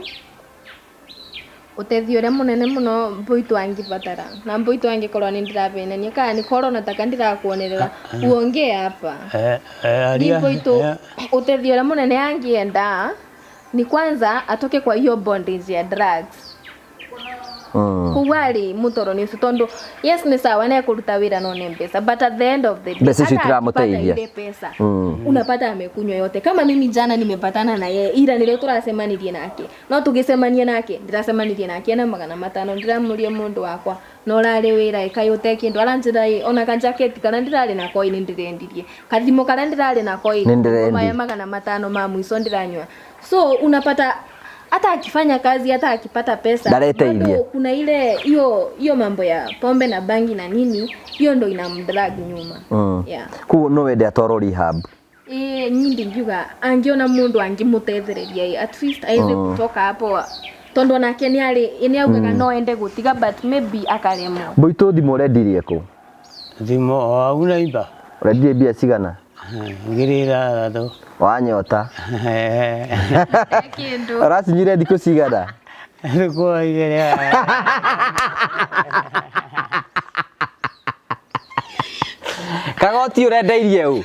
ũteithio ũrĩa mũnene mũno Mbũitũ angĩbatara na Mbũitũ angĩkorwo nĩ ndĩravenania kana nĩ korwo nataka ndĩrakuonerera uongee hapa. Ni Aria. Mbũitũ ũteithio ũrĩa mũnene angĩenda ni kwanza atoke kwa hiyo bondage ya drugs. Koguo arĩ mũtoro-inĩ ũcio tondu yes nĩ sawa nĩ ekũruta wĩra no nĩ mbeca, but at the end of the day Mbeca icio hata akipata itiramũteithia. ile pesa, unapata amekunywa yote. Kama mimi jana nimepatana na yeye, ira nĩrĩo tũracemanirie nake, no tũgĩcemania nake ndĩracemanirie nake na 500, ndĩramũria mũndũ wakwa no ũrarĩ wĩra ĩkaĩ ũte kĩndũ, aranjĩra ĩ ona kajaketi kana ndĩrarĩ nako ĩ nĩ ndĩrendirie, kathimũ karĩa ndĩrarĩ nako ĩ Nĩ ndĩrendirie. maya 500 ma mũico ndĩranyua. So unapata hata akifanya kazi, hata akipata pesa, Ndareteithia. bado kuna ile hiyo hiyo mambo ya pombe na bangi na nini, hiyo ndo inamdrag nyuma. Yeah. Koguo no wende atwarwo rehab? Ĩ, niĩ ndingiuga angiona mundu angimutethereria ĩ, at least aweze kutoka hapo tondu onake nĩ arĩ nĩ augaga no ende gũtiga, but maybe akaremwo. Mbũitũ thimũ ũrendirie kũ? Thimũ o hau naimba. Ũrendirie mbia cigana? 6000. Wanyota. Kĩndũ. Ũracinyire thikũ cigana? Thikũ 2. Kagoti ũrendeirie ũ?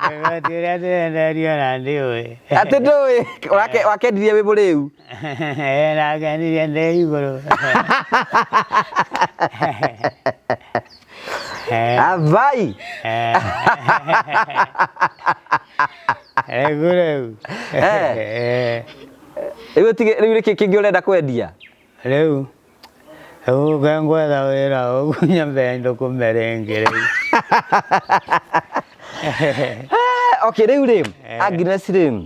Kagoti ũrĩa ndĩrenderio na ndiũĩ. Atĩ ndũĩ wakendirie wĩ mũrĩu? Nakendirie ndĩ igũrũ. Avai. Rĩu rĩu. Rĩu tige rĩu nĩkĩ kĩngĩ ũrenda kwendia? Rĩu rĩu ngwetha wĩra ũguo nyambe ndũkũme rĩngĩ rĩu. Okay, rĩu rĩ Agnes rĩ,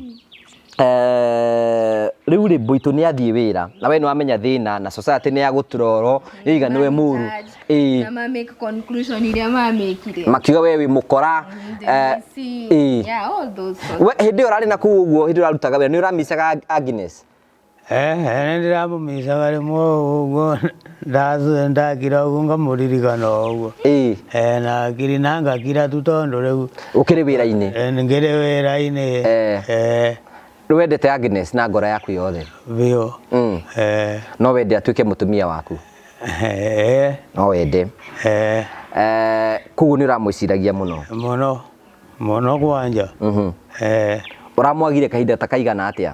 rĩu rĩ Mbũitũ nĩ athiĩ wĩra na we nĩ wamenya thĩna na society nĩ yagũturoro ĩiga nĩwe mũru. Ĩĩ. Na ma make conclusion iria mamekire. Makiuga we wĩ mũkora. Ĩĩ. Yeah, all those sorts. We hĩndĩ ĩyo ũrarĩ na kũu ũguo, hĩndĩ ĩyo ũrarutaga wĩra nĩ ũramicaga Agnes? Nĩ ndĩramũmicaga rĩmwe ũguo, ndakira ũguo ngamũririkana ũguo. Ĩĩ. Na akiri na ngakira tu tondu rĩu ũkĩrĩ wĩra-inĩ. Ngĩrĩ wĩra-inĩ. Rĩu wendete Agnes na ngoro yaku yothe? Biũ. No wende atuĩke mũtumia waku? No wende? Koguo nĩ ũramwĩciragia mũno? Mũno mũno kwanja. Ũramwagire kahinda ta kaigana atĩa?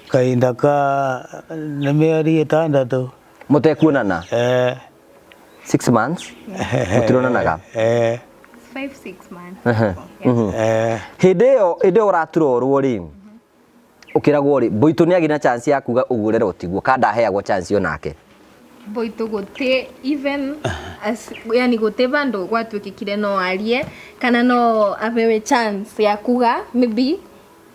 Kahinda ka nĩ mĩeri 6. Mũtekuonana? 6 months? Mũtironanaga? 5-6 months. Hĩndĩ ĩyo ũraturorwo rĩ, ũkĩragwo rĩ, Mbũitũ nĩ agĩ na chance ya kuga ũguo ũrerwo tiguo, kana ndaheagwo chance onake? Mbũitũ gũtĩ even as, yani gũtĩ vandũ gwatuĩkĩkire no arie kana no apewe chance ya kuga maybe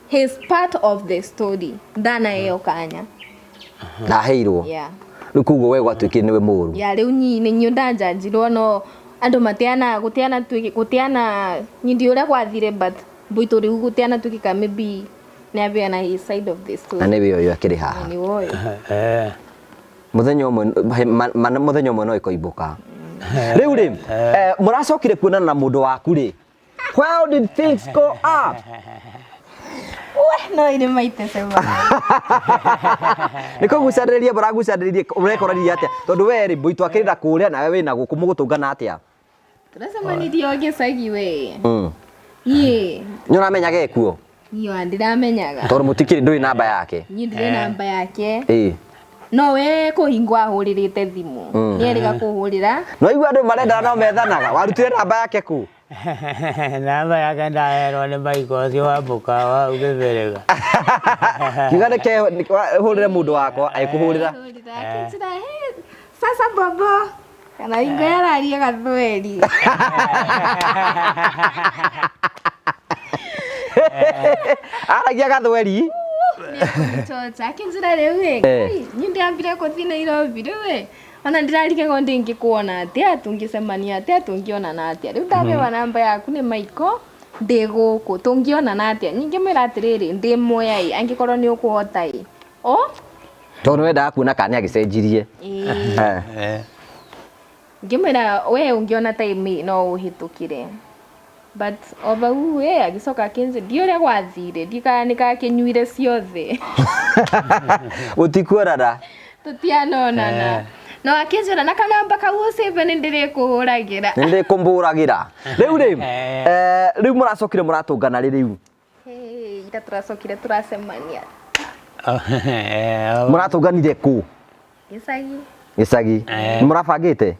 his part of the story, ndanaheo kanya. Ndaheirwo? Yeah. Rĩu koguo we gwatuĩkire nĩwe mũru? Yeah, rĩu nĩ niĩ ndanjanjirwo no andũ matiana gũtiana tuĩke gũtiana nyindi ũrĩa gwathire, but Mbũitũ rĩu gũtiana tuĩkĩka maybe nĩ apeana his side of the story. Na nĩwe ũyũ akĩrĩ haha? Nĩ ũyũ. Mũthenya ũmwe, mũthenya ũmwe no ĩkoimbũka. Rĩu rĩ, mũracokire kuonana na mũndũ waku rĩ? How did things go up? We, no ĩrĩ maite sema. Nĩ kũgucanĩrĩria mũragucanĩrĩria, ũrekoranirie atĩa? Tondũ we rĩ, Mbũitũ akĩrĩ na kũrĩa nawe wĩna gũkũ, mũgũtũngana atĩa? Tũracemanirie o gĩcagi we. Niĩ. Nĩ ũramenyaga ekuo? Niĩ ona ndiramenyaga. Tondũ mũtikĩrĩ, ndũrĩ namba yake? Niĩ ndirĩ namba yake. Ĩĩ. No we kũhingwo ahũrĩrĩte thimũ. Nĩ erĩga kũhũrĩra. No igua andũ marendana no methanaga. Warutire namba yake kũ? Namba yake ndaherwo nĩ maiko ũcio wa mũkawa hau Kĩbĩrĩga. Kiuga nĩke hũrĩre mũndũ wakwa agĩkũhũrĩra. Hũrĩra, akĩnjĩra, "Hey, sasa bobo kana ingo yararia gathweri." Aragia gathweri. Nĩekũnĩchocha akĩnjĩra rĩu ĩ, Eh. niĩ ndĩambire kũthiĩ Nairobi rĩu ĩ, ona ndĩrarigagwo ndĩngĩkuona atĩa, tũngĩcemania atĩa, tũngĩonana atĩa. Rĩu ndabewa namba yaku nĩ Maiko, ndĩ gũkũ, tũngĩonana atĩa. Ningĩ mwĩra atĩrĩrĩ, ndĩ Mwea ĩ, angĩkorwo nĩ ũkũhota ĩ. O? Tondũ nĩwendaga kuona kana nĩagĩcenjirie. Ĩĩ. Eh. Eh. Ngĩmwĩra we ũngĩona time no ũhĩtũkĩre, but o vau ĩ agĩcoka akĩnjĩra ndiũ ũrĩa gwathire, ndiũĩ nĩ kakĩnyuire ciothe. Gũtikuonana. Tũtianonana. No akĩnjĩra na kanamba kau ũcĩve nĩ ndĩrĩkũhũragĩra. Nĩndĩkũmbũragĩra. Rĩu rĩ, eh, rĩu mũracokire mũratũngana rĩ rĩu? Hey, ira tũracokire tũracemania. Eh, Mũratũnganire kũ? Gĩcagi. Gĩcagi. Eh. Nĩ mũrabangĩte?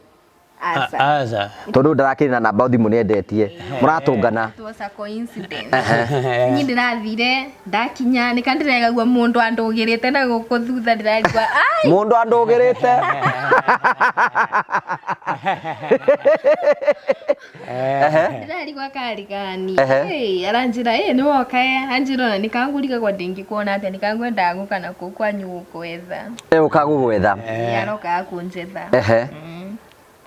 Aca. Aca. Tondũ ndarakĩrĩ na namba thimũ nĩendetie. Mũratũngana. It was a coincidence. Niĩ ndĩrathire ndakinya nĩka ndĩregagua mũndũ andũgĩrĩte na gũkũ thutha ndĩrarigwa ai. Mũndũ andũgĩrĩte. Ndĩrarigwa karĩ gani. Ehe. Hey, aranjĩra ĩ nĩ woka ĩ, anjĩra ona nĩkangũrigagwo ndĩngĩkuona atĩa, nĩkangwendaga gũka na kũu kwanyu gũkwetha. Egũka gũgwetha. Ĩ, arokaga kũnjetha. Ehe.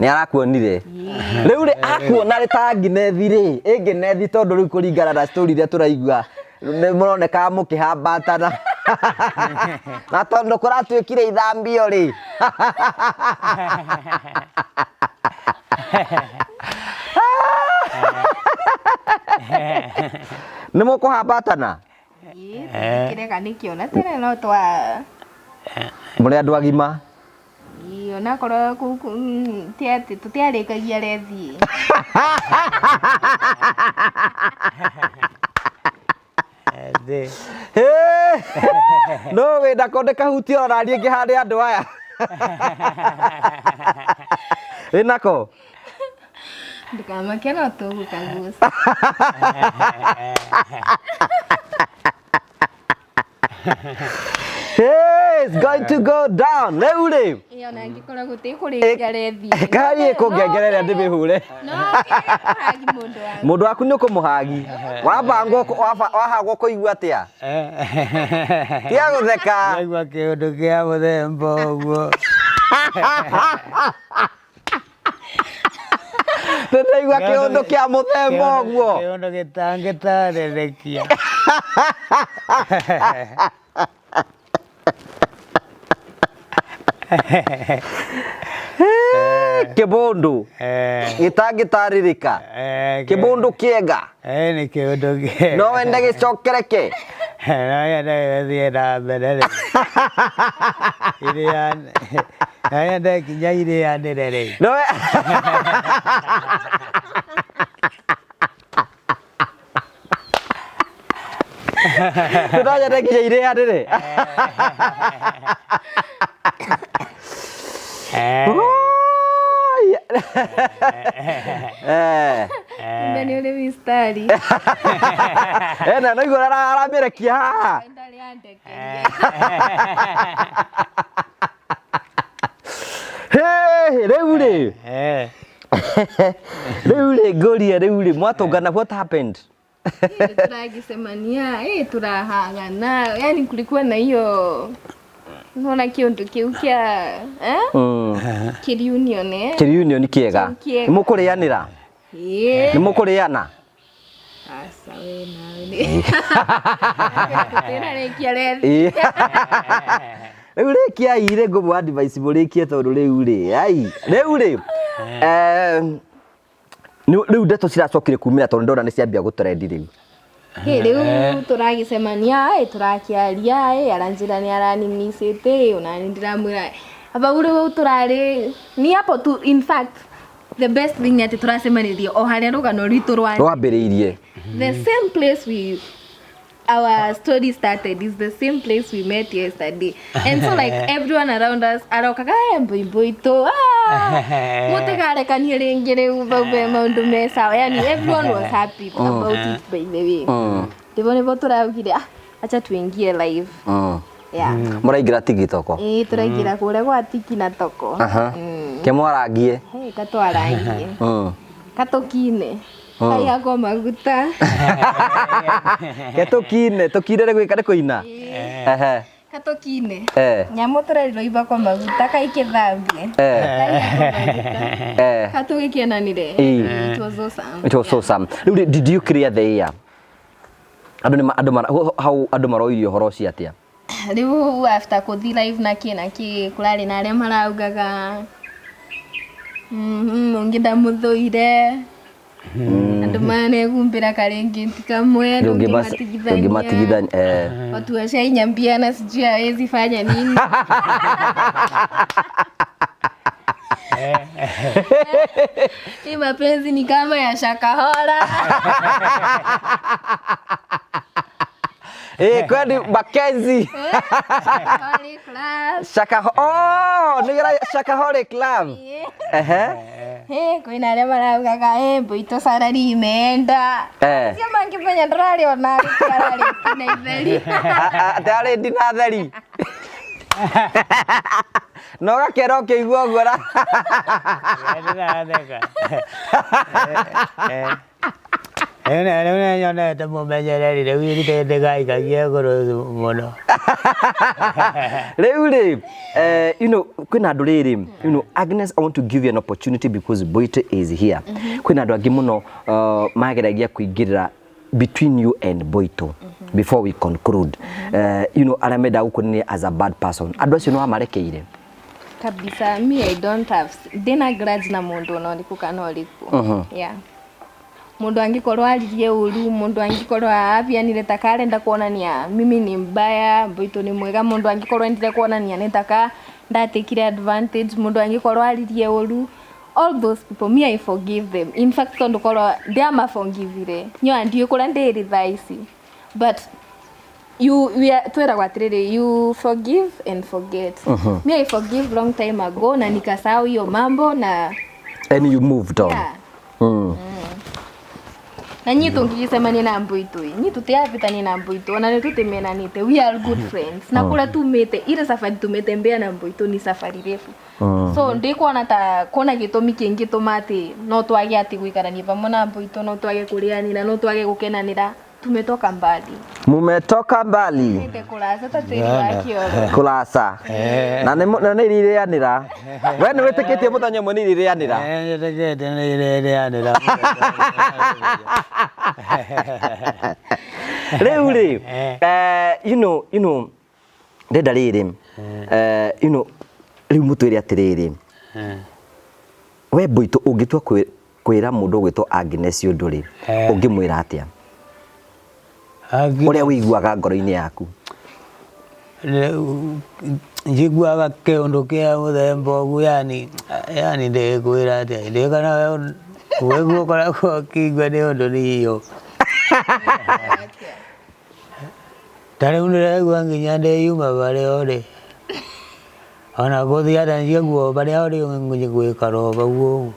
Nĩ arakuonire. Rĩu rĩ akuona rĩ ta nginethi rĩ, ĩ nginethi tondũ rĩu kũringana na story iria tũraigua nĩ mũronekaga mũkĩhambatana. Na tondũ kũratuĩkire ithambio rĩ. Nĩ mũkũhambatana? Ĩ, tũtikĩrega nĩkĩo na tene no twa Mũrĩ andũ agima. Ĩ, onakorwo kũu ti atĩ tũtiarĩkagia rethi. Thĩ. No wĩ nako ndĩkahutie ona niĩ ngĩhande andũ aya. Wĩ nako? Ndũkamake no tũgũkagucia. Hey, it's going to go down. Rĩu rĩ. Ĩ, ona angĩkorwo gũtikũrĩkia rethi. Kari kũngengere ĩrĩa ndĩmĩhũre. No hagi mũndũ waku. Mũndũ waku nĩ ũkũmũhagi. Wabangwo wahagwo kũigua atĩa? Tiga gũtheka. Ndaigua kĩũndũ kĩa mũthemba ũguo. Nĩndaigua kĩũndũ kĩa mũthemba ũguo. Kĩũndũ gĩtangĩtarĩrĩkia. Kĩbũndũ Eh, gĩtangĩtarĩrĩka. eh, Kĩbũndũ kĩega. Eh, nĩ kĩũndũ kĩega. No wende gĩcokereke. No nyende gĩthiĩ na mbere rĩ. Iria no nyende nginya irĩanĩre rĩ. No we No nyende nginya irĩanĩre. Eh, Woi! Eh. Kumbe nĩ ũrĩ mistari. Eh, na no igũrũ aramĩrekia haha. Ndarĩ andekeria. Hey, rĩu rĩ. eh. Rĩu rĩ ngũrie rĩu rĩ mwatũngana what happened? Ĩ, tũragĩcemania ĩ tũrahagana, yani kulikuwa na hiyo nona kĩũndũ kĩu kĩa eh? Kĩriunion eh? Kĩriunion kĩega. Kĩu kĩega. Nĩ mũkũrĩanĩra? Ĩ. Nĩ mũkũrĩana? Aca we nawe nĩ tũtirarĩkia rethi. Ĩ. Rĩu rĩkiai rĩ ngũmũ advice mũrĩkie tondũ rĩu rĩ ai rĩu rĩ eh, rĩu ndeto ciracokire kumĩra tondũ ndona nĩ ciambia gũtrendi rĩu. Ĩ, rĩu tũragĩcemania ĩ tũrakĩaria ĩ aranjĩra nĩ aranimicĩte ona nĩ ndĩramwĩra bau rĩu tũrarĩ ni hapo tu, in fact the best thing nĩ atĩ tũracemanirie o harĩa rũgano rwitũ rwa Rwambĩrĩirie. the same place we our story started is the same place we met yesterday. And so like everyone around us arokaga, "Eh, mbuimbuitu, ah, mutigarekanie ringi riu bau be maundu me sawa." Yani everyone was happy about it, by the way. Ndivyo nivyo turaugire, "Ah, acha tuingie live." Yeah. Mũraingĩra tigitoko? Ĩĩ, tũraingĩra kũrĩa gwa tiki na toko. Aha. Kemwarangie. Hey, katwarangie. Katũkine. Kaihakwo maguta. Ke tũkine tũkine nĩ gwĩka nĩ kũina. Ehe. Katũkine. Eh. Nyamũ tũrerirwo ibakwo maguta kaikĩthambie. Eh. Kaihakwo maguta. Eh. Katũgĩkenanire. Ĩĩ. It was awesome. It was so awesome. Rĩu rĩ, did you clear the air? Andũ nĩ andũ mara hau andũ maroirie ũhoro ũcio atĩa? Rĩu after kũthi live na kĩ na kĩ, kũrarĩ na arĩa maraugaga ũngĩ ndamũthũire, andũ manegumbĩra karĩngĩti kamwe, Ndũngĩmatigithania. ndũngĩmatigithania. Eh. Watu washainyambiana sijui hawezi fanya nini. Hii mapenzi ni kama ya Shakahola. Eh, kwani Mackenzie. Shakaholic Club. Shaka oh, nĩ gĩra Shakaholic Club. Ehe. Eh, kwĩna arĩa maraugaga, eh, mbuito salary imeenda. Eh. Cio mangĩmenya ndĩrarĩ ona arĩ na itheri. Atĩ arĩ ndina theri. No gakena ũkĩigua ũguo na. Ndĩratheka. Rĩu nĩ nyonete mũmenyereri rĩu ndĩgaikagie ngũrũ mũno. Rĩu rĩ, eh, you know, kwĩna andũ rĩrĩ, you know, Agnes, I want to give you an opportunity because Boite is here. Kwĩna andũ angĩ mũno mageragia kũingĩrĩra between you and Boito before we conclude. You know, arĩa mendaga gũkuonania as a bad person. Andũ acio nĩ wamarekeire? Kabisa, me I don't have ndina grudge na mundu ona ũrĩkũ kana ũrĩkũ. Yeah. Mundu angikorwo aririe uru, mundu angikorwo abianire ta karenda kuonania mimi ni mbaya, Mbuito ni mwega, mundu angikorwo endire kuonania ni taka ndatekire advantage, mundu angikorwo aririe uru, all those people, me I forgive them. In fact, tondu korwo ndiamaforgivire nyoa ndiũ kũrĩa ndĩrĩ thaa ici, but you we are twĩragwo atĩrĩrĩ, you forgive and forget. Me I forgive long time ago na nikasahau hiyo mambo na And you moved on. Yeah. Na nyi tũngĩgĩcemania na Mbuitũ, nyi tũtiabĩtania na Mbuitũ, ona nĩ tũtimenanĩte, we are good friends. Na kũrĩa tumĩte, ile safari tumetembea na Mbuitũ ni safari refu, so ndikuona ta kuona gĩtũmi kĩngĩtũma atĩ no twage atĩ gũikarania vamwe na Mbuitũ, no twage kũrĩanĩra, no twage gũkenanĩra. Tumetoka mbali. Mumetoka mbali. Tumete kũraca ta tĩri wa kĩoro. Kũraca. Na nĩ na nĩ irirĩanĩra. We nĩ wĩtĩkĩtie mũthenya ũmwe nĩ irirĩanĩra? Njĩtĩkĩtie nĩ irĩrĩanĩra. Rĩu rĩ, eh, you know, ndenda rĩrĩ, eh, you know, rĩu mũtwĩre atĩrĩrĩ, we Mbũitũ ũngĩtua kwĩra mũndũ ũgwĩtwo Agnes ũndũ rĩ, ũngĩmwĩra atĩa? Ũrĩa wĩiguaga ngoro-inĩ yaku. Njiguaga kĩũndũ kĩa mũthemba ũguo, yani ndĩkwĩra atĩa, ndĩ kana wĩguo ũkoragwo ũkĩigua nĩ ũndũ niyo ta rĩu ndĩraigua nginya ndĩyuma barĩa ũrĩ, ona gũthiĩ atĩa njiguo barĩa ũrĩ gwĩkara o bau ũguo,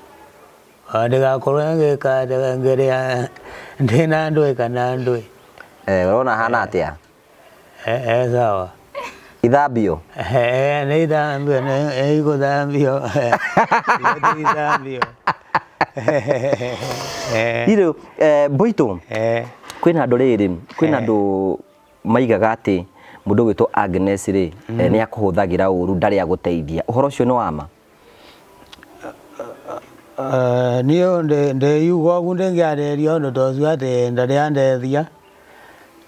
ndĩgakorwo ngĩka atĩa ngĩrĩa ndĩna ndũĩ kana ndũĩ. Eh, ũrona hana atĩa? E sawa. Ithambio. Eh, nĩ ithambio, nĩ igũthambio, ithambio. Rĩu eh, Mbũitũ, kwĩna andũ rĩrĩ, kwĩna andũ maigaga atĩ mũndũ ũgwĩtwo Agnes rĩ, nĩ akũhũthagĩra ũru, ndarĩ agũteithia. Ũhoro ũcio nĩ wa ma? Niĩ ndĩyuga ũguo ndĩngĩarĩria ũndũ ta ũcio atĩ ndarĩ andethia,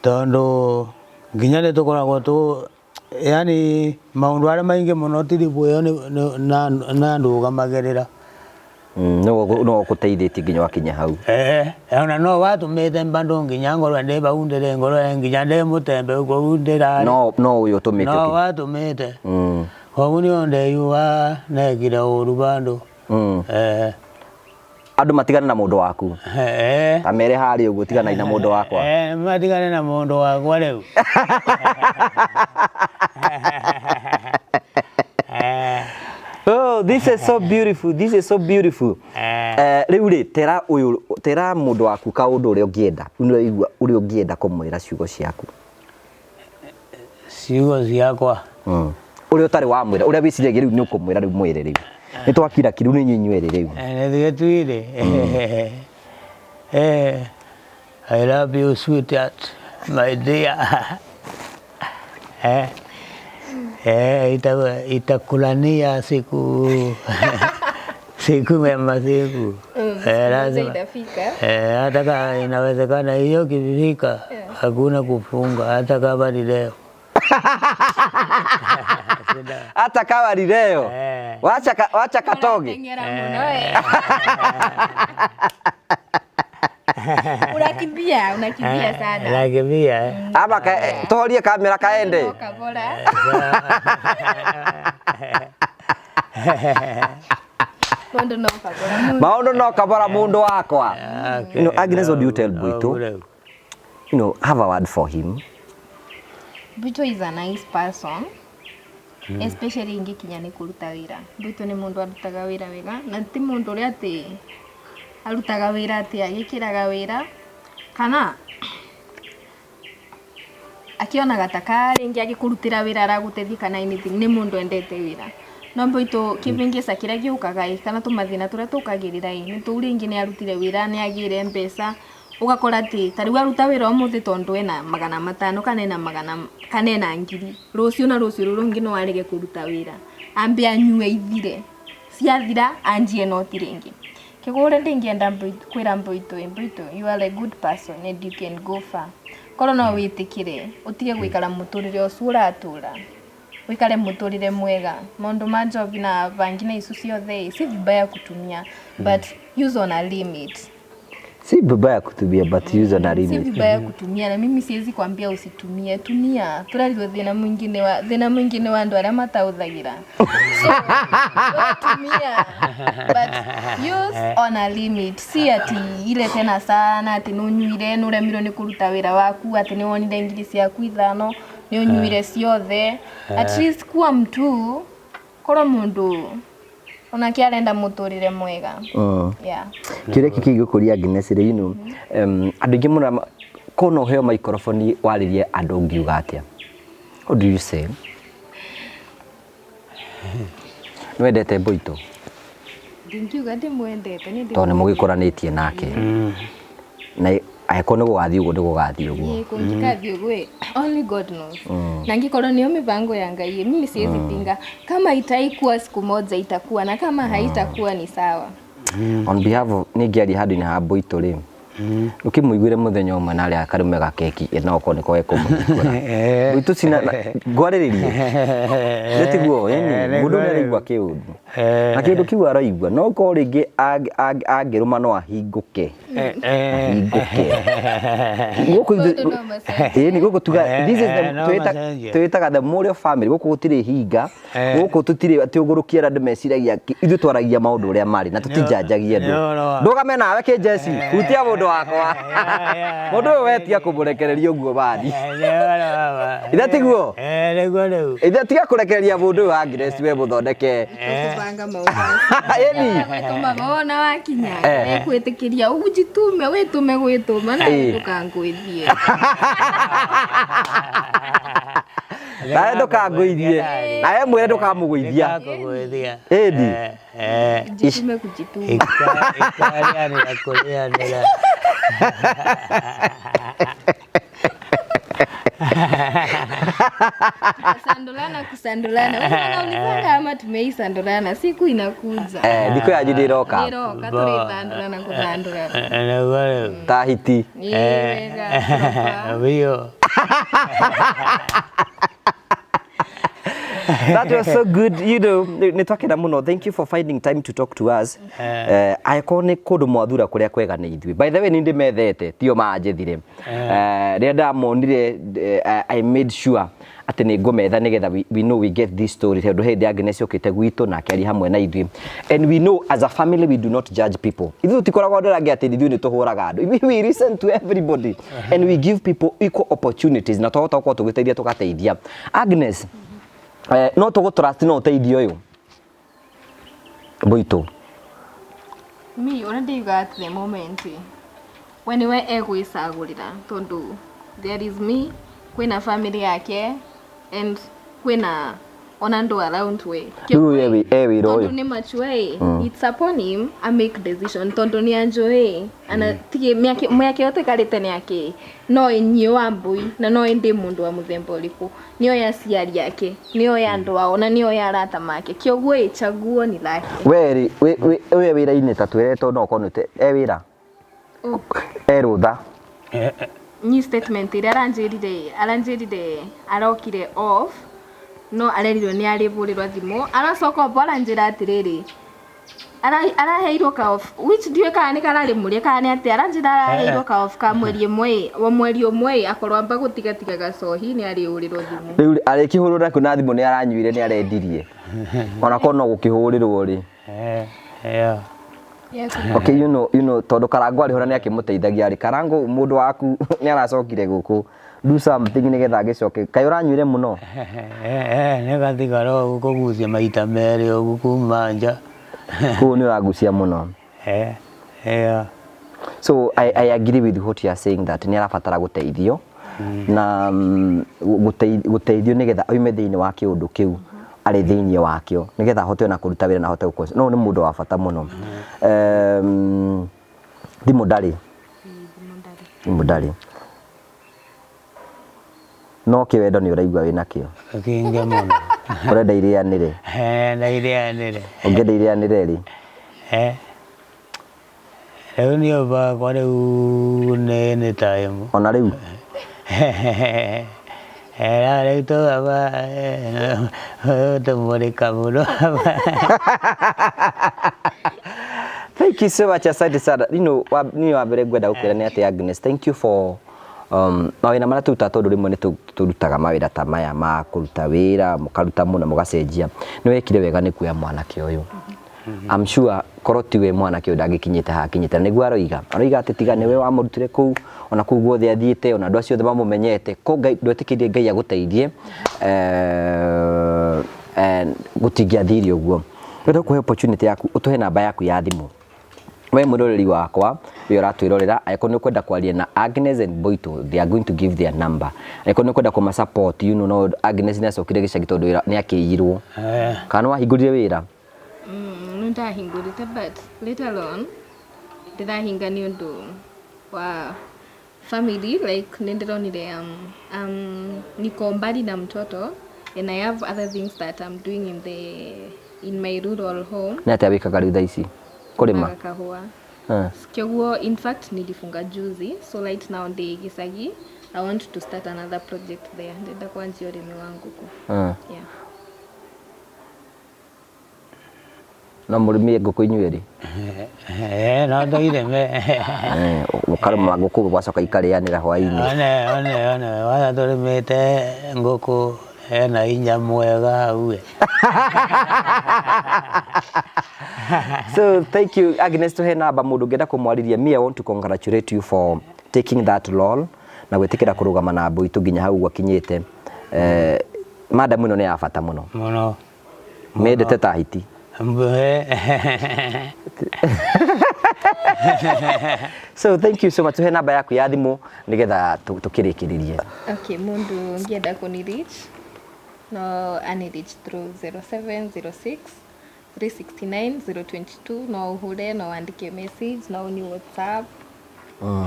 tondũ nginya nĩ tũkoragwo tũ yani maũndũ arĩa maingĩ mũno tiribũ ĩyo na ndũgamagĩrĩra. No ũgũteithĩtie nginya wakinya hau. Eh, ona no watũmĩte bado nginya ngorwo ndĩ bau ndĩrĩ, ngorwo nginya ndĩ mũtembe kũu ndĩrarĩ. No ũyũ ũtũmĩte. No watũmĩte. Koguo nĩo ndeyuga nekire ũru bado. Eh. Andũ matigane na mũndũ waku. Eh. Ta mere harĩa ũguo, tiganai na mũndũ wakwa. Eh, matigane na mũndũ wakwa rĩu. Eh. Oh, this is so beautiful. This is so beautiful. Eh. Eh, rĩu rĩ, tera ũyũ, tera mũndũ waku kaũndũ ũrĩa ũngĩenda, ũraigua ũrĩa ũngĩenda kũmwĩra ciugo ciaku. Ciugo ciakwa. Ũrĩa ũtarĩ wamwĩra, ũrĩa wĩciragia rĩu nĩ ũkũmwĩra rĩu mwĩre rĩu. Nĩ twakira kiru nĩ inyuĩ inyuerĩ rĩu. Nĩ twire. Eh, I love you, sweetheart, my dear. Eh, eh, itakulania siku siku ya masiku. Eh, lazima. Itafika. Eh, hata kama inawezekana hiyo kifika, hakuna kufunga hata kama ni leo. Hata kama ni leo. Eh. Wacha katoge. Ũrateng'era mũno we. Unakimbia, unakimbia sana. Nakimbia. Eh. Ama tohorie kamera kaende. No kabora. Maũndũ no kabora. Maũndũ no kabora mũndũ wakwa. Okay. You know, Agnes, what do you tell Bwito? Rĩu. You know, have a word for him. Bwito is a nice person. Especially ingĩkinya nĩ kũruta wĩra. Bwito nĩ mũndũ arutaga wĩra wega na ti mũndũ ũrĩa atĩ arutaga wĩra atĩ agĩkĩraga wĩra kana akĩonaga ta ka rĩngĩ agĩkũrutĩra wĩra aragũteithia kana anything, nĩ mũndũ endete wĩra. No Mbũitũ kĩbĩngĩca kĩrĩa gĩũkaga ĩ kana tũmathĩna tũrĩa tũkagĩrĩra ĩ nĩ tũu rĩngĩ nĩ arutire wĩra nĩ agĩire mbeca ũgakora atĩ ta rĩu aruta wĩra ũmũthĩ tondũ ena 500 kana ena magana kana ena 1000, rũciũ na rũciũ rũrũ rũngĩ no arege kũruta wĩra ambe anyue ithire, ciathira anjie noti rĩngĩ. Kĩgũre ndingĩenda kwĩra Mbũitũ ĩ, Mbũitũ, you are a good person and you can go far. Korwo no wĩtĩkĩre ũtige gũikara mũtũrĩre ũcio ũratũra, wikare mũtũrĩre mwega. Maũndũ ma njobi na bangi na icu ciothe si vibaya kutumia, but use on a limit. Si vibaya kutumia, but use on a Si limit. vibaya kutumia na mimi siwezi kwambia usitumie, tumia. Tũrarirwo thĩna mwingĩ wa thĩna mwingĩ wa andũ arĩa mataũthagira. So, we tumia, but use on a limit. Si ati ile tena sana ati nũnyuire nũremirwo nĩ kũruta wĩra waku ati nĩwonire ngiri ciaku 5 nĩũnyuire ciothe. At least kuwa mtu korwo mũndũ onake arenda mũtũrĩre mwega. Yeah. Kĩũria kĩngĩ gĩgũkũria Agnes rĩ, you know, andũ aingĩ mũno korwo no ũheo microphone warĩrie andũ ũngiuga atĩa? What do you say? Nĩwendete Mbũitũ? Ndingiuga ndĩmwendete, niĩ Tondũ nĩ mũgĩkũranĩtie nake. Na angĩkorwo nĩ gũgathiĩ ũguo, nĩ gũgathiĩ ũguo. Ĩĩ, kũngĩgathiĩ ũguo ĩ, only God knows. Na angĩkorwo nĩyo mĩbango ya Ngai, mimi siwezi pinga. Kama itaikuwa siku moja itakuwa, na kama haitakuwa ni sawa. On behalf of nĩ ngĩaria handũ-inĩ ha Mbũitũ rĩ, ũkĩmũiguire mũthenya ũmwe na arĩa karume ga keki no okorwo nĩko gekũmũhingũra. Mbũitũ cina ngwarĩrĩrie. Nĩ tiguo, yani mũndũ nĩ araigua kĩũndũ. Na kĩũndũ kĩu araigua no korwo rĩngĩ angĩrũma no ahingũke. Ahingũke. Gũkũ ithuĩ- Maũndũ no macenjie. Ĩĩ, nĩ gũkũ tuga, this is the No macenjie. twĩtaga the Morio family. Gũkũ gũtirĩ hinga. Gũkũ tũtirĩ atĩ ũgũrũki arĩa andũ meciragia ithuĩ twaragia maũndũ ũrĩa marĩ na tũtijanjagia andũ. Nĩ ũhoro wa- Ndũgame nawe kĩnjeci, hutia mũndũ wakwa. Mũndũ ũyũ wetia kũmũrekereria ũguo bani. Ithe tiguo? Eh, nĩguo rĩu. Ithe tiga kũrekereria mũndũ ũyũ Agnes we mũthondeke. Tũkũbanga maũndũ. Ĩni. Gwĩtũmaga wona wakinya Eh. nĩkwĩtĩkĩria ũjitume wĩtũme gwĩtũma na Eh. ndũkangũithie. Nawe ndũkangũithie. Nawe mwĩre ndũkamũgũithia. Ndũkamũgũithia. Ĩni. Eh, Jitume kujituma. ikarĩanĩra kũrĩanĩra. Kusandulana kusandulana. Wewe unaulizaga ama tumeisandulana, siku inakuja. Eh, thikũ yanyu nĩ ĩroka. Ĩroka tũrĩthandũrana kũthandũrana. Nĩguo rĩu. Ta hiti. Ĩĩ, wega, proper. Biũ. That was so good. Nĩ twakena mũno. Thank you for finding time to talk to us. Angĩkorwo nĩ kũndũ mwathura kũrĩa kwega nĩ ithuĩ. By the way, nĩ ndĩmethete, tio manjethire. Rĩrĩa ndamonire, I made sure atĩ nĩ ngũmetha nĩgetha we know we get this story, tondũ hĩndĩ Agnes yũkĩte gwitũ na akĩaria hamwe na ithuĩ, and we know as a family we do not judge people. Ithuĩ tũtikoragwo andũ arĩa angĩ atĩ ithuĩ nĩ tũhũraga andũ. We listen to everybody and we give people equal opportunities, na twahota gũkorwo tũgĩteithia tũgateithia. Agnes, no tũgũ trust no ũteithio ũyũ Mbũitũ? Me ũrĩa ndĩuga, at the moment we nĩwe egwĩcagũrĩra, tondũ there is me, kwĩna family yake and kwĩna ona andũ around we. Rĩu e wĩra Tondũ ũyũ nĩ mature ĩ, it's upon him a make decision, tondũ nĩ anjũĩ ana tige mĩaka yothe karĩte nĩ ake no inyuĩ wa mbui na no ndĩ mũndũ wa mũthemba ũrĩkũ, nĩoĩ aciari ake, nĩoĩ andũ ao na nĩoĩ arata make, kĩoguo ĩ chaguo ni lake. We rĩ, we wĩra-inĩ, ta twĩre, tondũ no ũkorwo nĩ e wĩra Oh. e rũtha. Ni statement ĩrĩa aranjĩrire arokire off, no arerirwo nĩ arĩbũrĩrwo thimũ, aracoka obo aranjĩra atĩrĩrĩ, araheirwo ka off, which ndiũĩ kana nĩ kararĩ mũrĩa kana nĩ atĩa. Aranjĩra araheirwo ka off ka mweri ĩmwe, o mweri ũmwe akorwo amba gũtigatiga gacohi nĩ arĩhũrĩrwo thimũ. Rĩu arĩkĩhũrwo naku na thimũ nĩ aranyuire, nĩ arendirie, ona korwo no gũkĩhũrĩrwo rĩ. Yeah. Okay, tondũ Karango arĩ ho na nĩ akĩmũteithagia rĩ, Karango mũndũ waku nĩ aracokire gũkũ, do something nĩgetha agĩcoke. Kaĩ ũranyuire mũno? Nĩ gathigara ũguo kũgucia maita merĩ ũguo kuma nja. Kũu nĩ ũragucia mũno? Yeah. So I agree with what you are saying, that nĩ arabatara gũteithio na gũteithio nĩgetha oime thĩinĩ wa kĩũndũ kĩu arĩ thĩinĩ wakĩo, nĩgetha ahote ona kũruta wĩra na ahote gũkũ no nĩ mũndũ wa bata mũno. Thimũ ndarĩ, thimũ ndarĩ, no kĩwendo nĩ ũraigua wĩna kĩo? Kĩingĩ mũno. Ũrenda irĩanĩre? Na irĩanĩre. Ũngĩenda irĩanĩre rĩ? Rĩu niĩ bakwa rĩu nĩ time. Ona rĩu? Rĩu tũgaba tũmũrĩka mũno. Thank you so much, asante sana. Niĩ wa mbere ngwenda gũkwĩra nĩ atĩ, Agnes, thank you for mawĩra marĩa tũrutaga, tondũ rĩmwe nĩ tũrutaga mawĩra ta maya ma kũruta wĩra, mũkaruta mũno mũgacenjia. Nĩ wekire wega nĩ kuoya mwanake ũyũ. I'm sure korwo tiwe, mwanake ũyũ ndangĩkinyĩte haha akinyĩte, na nĩguo aroiga atĩ tiga nĩwe wamũrutire kũu, ona kũu guothe athiĩte, ona andũ acio othe mamũmenyete ko Ngai ndwetĩkĩrie Ngai agũteithie, gũtingĩathire ũguo. Ndĩrenda kũhe opportunity yaku ũtũhe namba yaku ya thimũ, we mwĩroreri wakwa we ũratwĩrorera, angĩkorwo nĩ ũkwenda kwaria na Agnes and Boito, they are going to give their number. Angĩkorwo nĩ ũkwenda kũma support, no Agnes nĩ acokire gĩcagi tondũ wĩra nĩ akĩiyirwo. Kana nĩ wahingũrire wĩra? Nĩ ndahingũrĩte, but later on ndĩrahinga nĩ ũndũ wa family, like nĩ ndĩronire niko mbali na mtoto and I have other things that I'm doing in my rural home. Nĩ atĩa wĩkaga rĩu thaa ici, kũrĩma? Naga kahũa. Kĩoguo in fact nilifunga juzi, so right now ndĩ gĩcagi. I want to start another project there, ndĩrenda kwanjia ũrĩmi wa ngũkũ. Yeah. No mũrĩmie ngũkũ inyuĩ erĩ? No tũirĩme. Mũkarĩma ngũkũ gwacoka ikarĩanĩra hwaĩ-inĩ. One wala tũrĩmĩte ngũkũ ena inya mwega hau ĩ. So thank you, Agnes. Tuhe namba mũndũ ũngĩenda kũmwarĩria. Me, I want to congratulate you for taking that role na gwĩtĩkĩra kũrũgama na Mbũitũ nginya hau ũguo akinyĩte. Madam ĩno nĩ ya bata mũno. Mũno. Mendete ta hiti. So thank you so much. Tuhe namba yaku ya thimũ nĩgetha tũkĩrĩkĩrĩrie. Okay, mundu ũngĩenda kũni reach no ani reach through 0706 369 022. No ũhũre, no wandĩke message, no ni WhatsApp.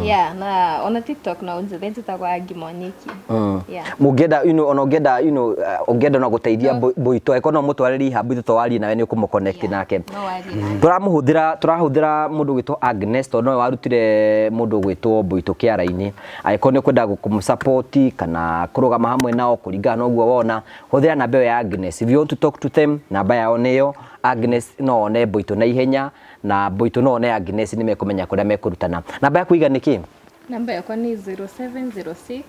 Yeah, na ona TikTok no unjithe, njitagwo Agi Mwaniki. Yeah. Mũngĩenda ona ũngĩenda ũngĩenda no gũteithia Mbũitũ, angĩkorwo no mũtware rehab, ithuĩ twarie nawe nĩ ũkũmũ-connect nake. No warie nake. Tũramũhũthĩra, tũrahũthĩra mũndũ ũgwĩtwo Agnes tondũ nowe warutire mũndũ ũgwĩtwo Mbũitũ kĩara-inĩ. Angĩkorwo nĩ ũkwenda kũmũ-support kana kũrũgama hamwe nao kũringana na ũguo wona, hũthĩra namba ĩyo ya Agnes. If you want to talk to them, namba yao nĩyo. Agnes no one Mbũitũ na ihenya na Mbũitũ no one Agnes, nĩ mekũmenya kũrĩa mekũrutana. Namba yaku iga nĩ kĩ? Namba yakwa nĩ 0706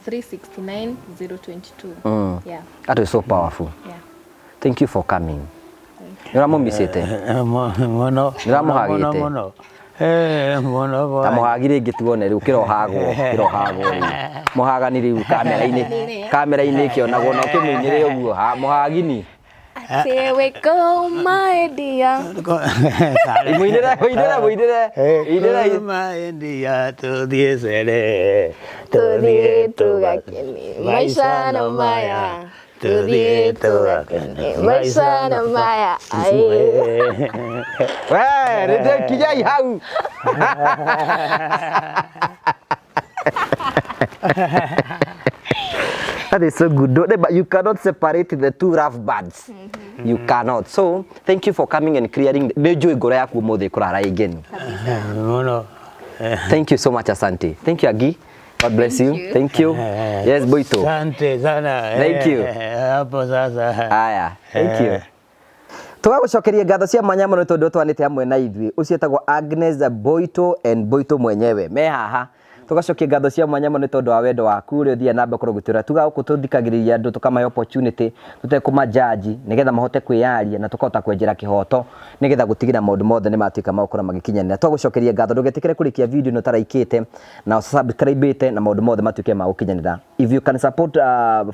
369 022. Yeah. That is so powerful. Thank you for coming. Nĩ ũramũmicĩte? Mũno. Nĩũramũhagĩte? Mũno mũno. Eh, mũno boy. Ta mũhagi rĩngĩ tuone rĩu, kĩrohagwo kĩrohagwo rĩu mũhagani rĩu kamera-inĩ ĩkĩonagwo na ũkĩmũinĩre ũguo ha mũhagini. Here we go, my dear. Mũinĩre, mũinĩre, mũinĩre, inĩre. Maendia tuthiĩ cere. Tuthiĩ tũgakene maica na maya, tuthiĩ tũgakene maica na maya, aĩ. We nĩndĩkinyai hau. That is so good. But you cannot separate the two rough birds. You cannot. So, thank you for coming and clearing. Nĩ njũĩ ngoro yaku ũmũthĩ ĩkũrara ĩngenu. Mũno. Thank you so much, asante. Thank you, Agi. God bless you. You. Thank you. Yes, Boito. Asante sana. Thank you. Hapo sasa. Aya, thank you. Tũgagũcokeria ngatho cia mwanya mũno tondũ twanĩte hamwe na ithuĩ. Ũcio etagwo Agnes Boito and Boito mwenyewe me haha. Tũgacokia ngatho cia mwanya mũno nĩ tondũ wa wendo waku ũrĩa ũthiaga na mbere gũkorwo ũgĩtwĩra tuga gũkũ tũthikagĩrĩria andũ, tũkamahe opportunity tũtekũmajaji nĩgetha mahote kwĩyaria na tũkahota kwenjera kĩhoto nĩgetha gũtigĩra maũndũ mothe nĩ matuĩka ma gũkorwo magĩkinyanĩra. Twagũcokeria ngatho, ndũgetĩkĩre kũrĩkia video ĩno ũtaraikĩte na ũsubscribe na maũndũ mothe matuĩke ma gũkinyanĩra. If you can support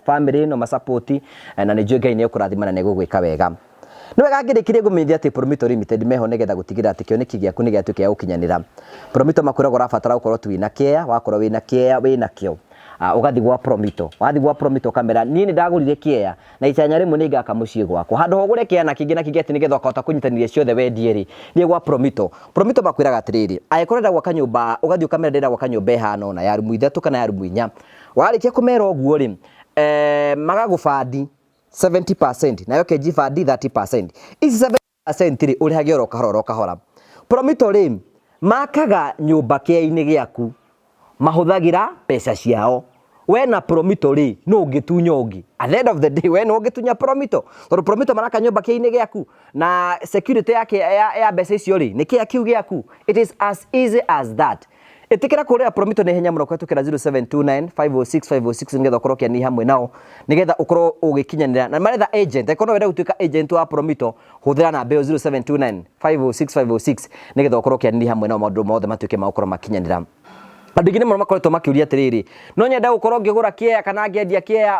family ĩno, masupport, na nĩ njũĩ Ngai nĩ ekũrathima na nĩ egũgwĩka wega. Nĩ wega ngĩrĩkĩrie ngũmenyithia atĩ Promito Limited meho nĩgetha gũtigĩrĩra atĩ kĩoneki gĩaku nĩ gĩatuĩka gĩa gũkinyanĩra. Promito makwĩraga ũrabatara gũkorwo tu wĩna kĩea, wakorwo wĩna kĩea wĩna kĩo. Ũgathiĩ gwa Promito. Wathiĩ gwa Promito ũkamera niĩ nĩ ndagũrire kĩea na itanya rĩmwe nĩ ngaka mũciĩ gwakwa. Handũ ha ũgũre kĩea na kĩngĩ na kĩngĩ atĩ nĩgetha ũkahota kũnyitanĩria ciothe wendie rĩ, thiĩ gwa Promito. Promito makwĩraga atĩrĩrĩ, angĩkorwo ũrenda gwaka nyũmba, ũgathiĩ ũkamera ndĩrenda gwaka nyũmba ĩhana ũna ya rumu ithatũ kana ya rumu inya. Warĩkia kũmera ũguo rĩ, magagũbandi 70% nayo KG bandi 30%. Ici 70% rĩ, ũrĩhage oro kahora oro kahora. Promito rĩ, makaga nyũmba kĩea-inĩ gĩaku, mahũthagĩra mbeca ciao. We na Promito rĩ, nũ ũngĩtunya ũngĩ? At the end of the day, we nũ ũngĩtunya Promito? Tondũ Promito maraka nyũmba kĩea-inĩ gĩaku na security yake ya mbeca icio rĩ, nĩ kĩea kĩu gĩaku. It is as easy as that. Ĩtĩkĩra kũrĩa Promito nĩ ihenya mũno kũhetũkĩra 0729 506 506 nĩgetha ũkorwo ũkĩaranĩria hamwe nao nĩgetha ũkorwo ũgĩkinyanĩra na maretha agent. Angĩkorwo no wende gũtuĩka agent wa Promito, hũthĩra namba ĩyo 0729 506 506 nĩgetha ũkorwo ũkĩaranĩria hamwe nao maũndũ mothe matuĩke ma gũkorwo makinyanĩra. Andũ aingĩ nĩ makoretwo makĩũria atĩrĩrĩ, no nyende gũkorwo ngĩgũra kĩea kana ngĩendia kĩea,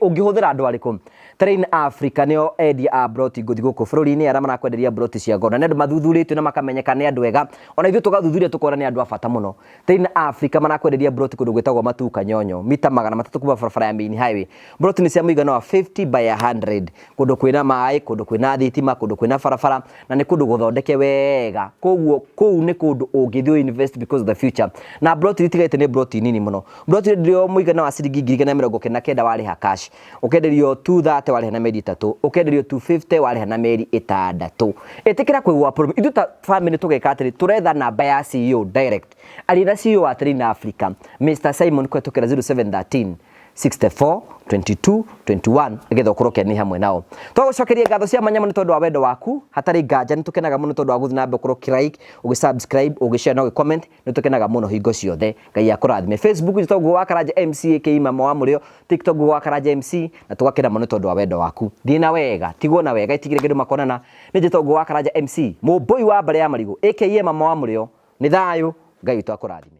ũngĩhũthĩra andũ arĩkũ? Terrain Africa nĩo endia a broti ngũthi gũkũ bũrũri-inĩ arĩa marakwenderia broti cia goro, na nĩ andũ mathuthurĩtio na makamenyeka nĩ andũ ega, ona ithuĩ tũgathuthuria tũkona nĩ andũ a bata mũno. Terrain Africa marakwenderia broti kũndũ gwĩtagwo Matuka Nyonyo, mita 300 kuma barabara ya main highway. Broti nĩ cia mũigana wa 50 by 100, kũndũ kwĩna maĩ, kũndũ kwĩna thitima, kũndũ kwĩna barabara, na nĩ kũndũ gũthondeke wega. Koguo kũu nĩ kũndũ ũngĩthiĩ invest because of the future. Na broti itigaite nĩ broti nini mũno. Broti ĩrenderio mũigana wa ciringi 199,000 warĩha cash, ũkenderio 230 warĩha na mĩeri 3, ũkenderio 250 warĩha na mĩeri 6. Ĩtĩkĩra kũigua promo. Ithuĩ ta family tũgeka atĩrĩ, tũretha namba ya CEO direct. Aria na CEO wa Terrain Africa, Mr Simon, kũhetũkĩra 0713 64 22 21 nĩgetha ũkorwo ũkĩaranĩria hamwe nao. Twagũcokeria ngatho cia mwanya mũno tondũ wa wendo waku, hatarĩ nganja nĩ tũkenaga mũno tondũ wa gũthiĩ na mbere gũkorwo ũkĩ-like, ũgĩ-subscribe, ũgĩ-share na ũgĩ-comment, nĩ tũkenaga mũno hingo ciothe. Ngai akũrathime. Facebook njĩtagwo Ngũgĩ wa Karanja MC aka Mama wa Mũrĩo, TikTok Ngũgĩ wa Karanja MC, na tũgakena mũno tondũ wa wendo waku. Thiĩ na wega, tigwo na wega, itigire kĩndũ makonana. Nĩ njĩtagwo Ngũgĩ wa Karanja MC, mũmbũi wa mbarĩ ya marigũ aka Mama wa Mũrĩo. Nĩ thayũ, Ngai witũ akũrathime.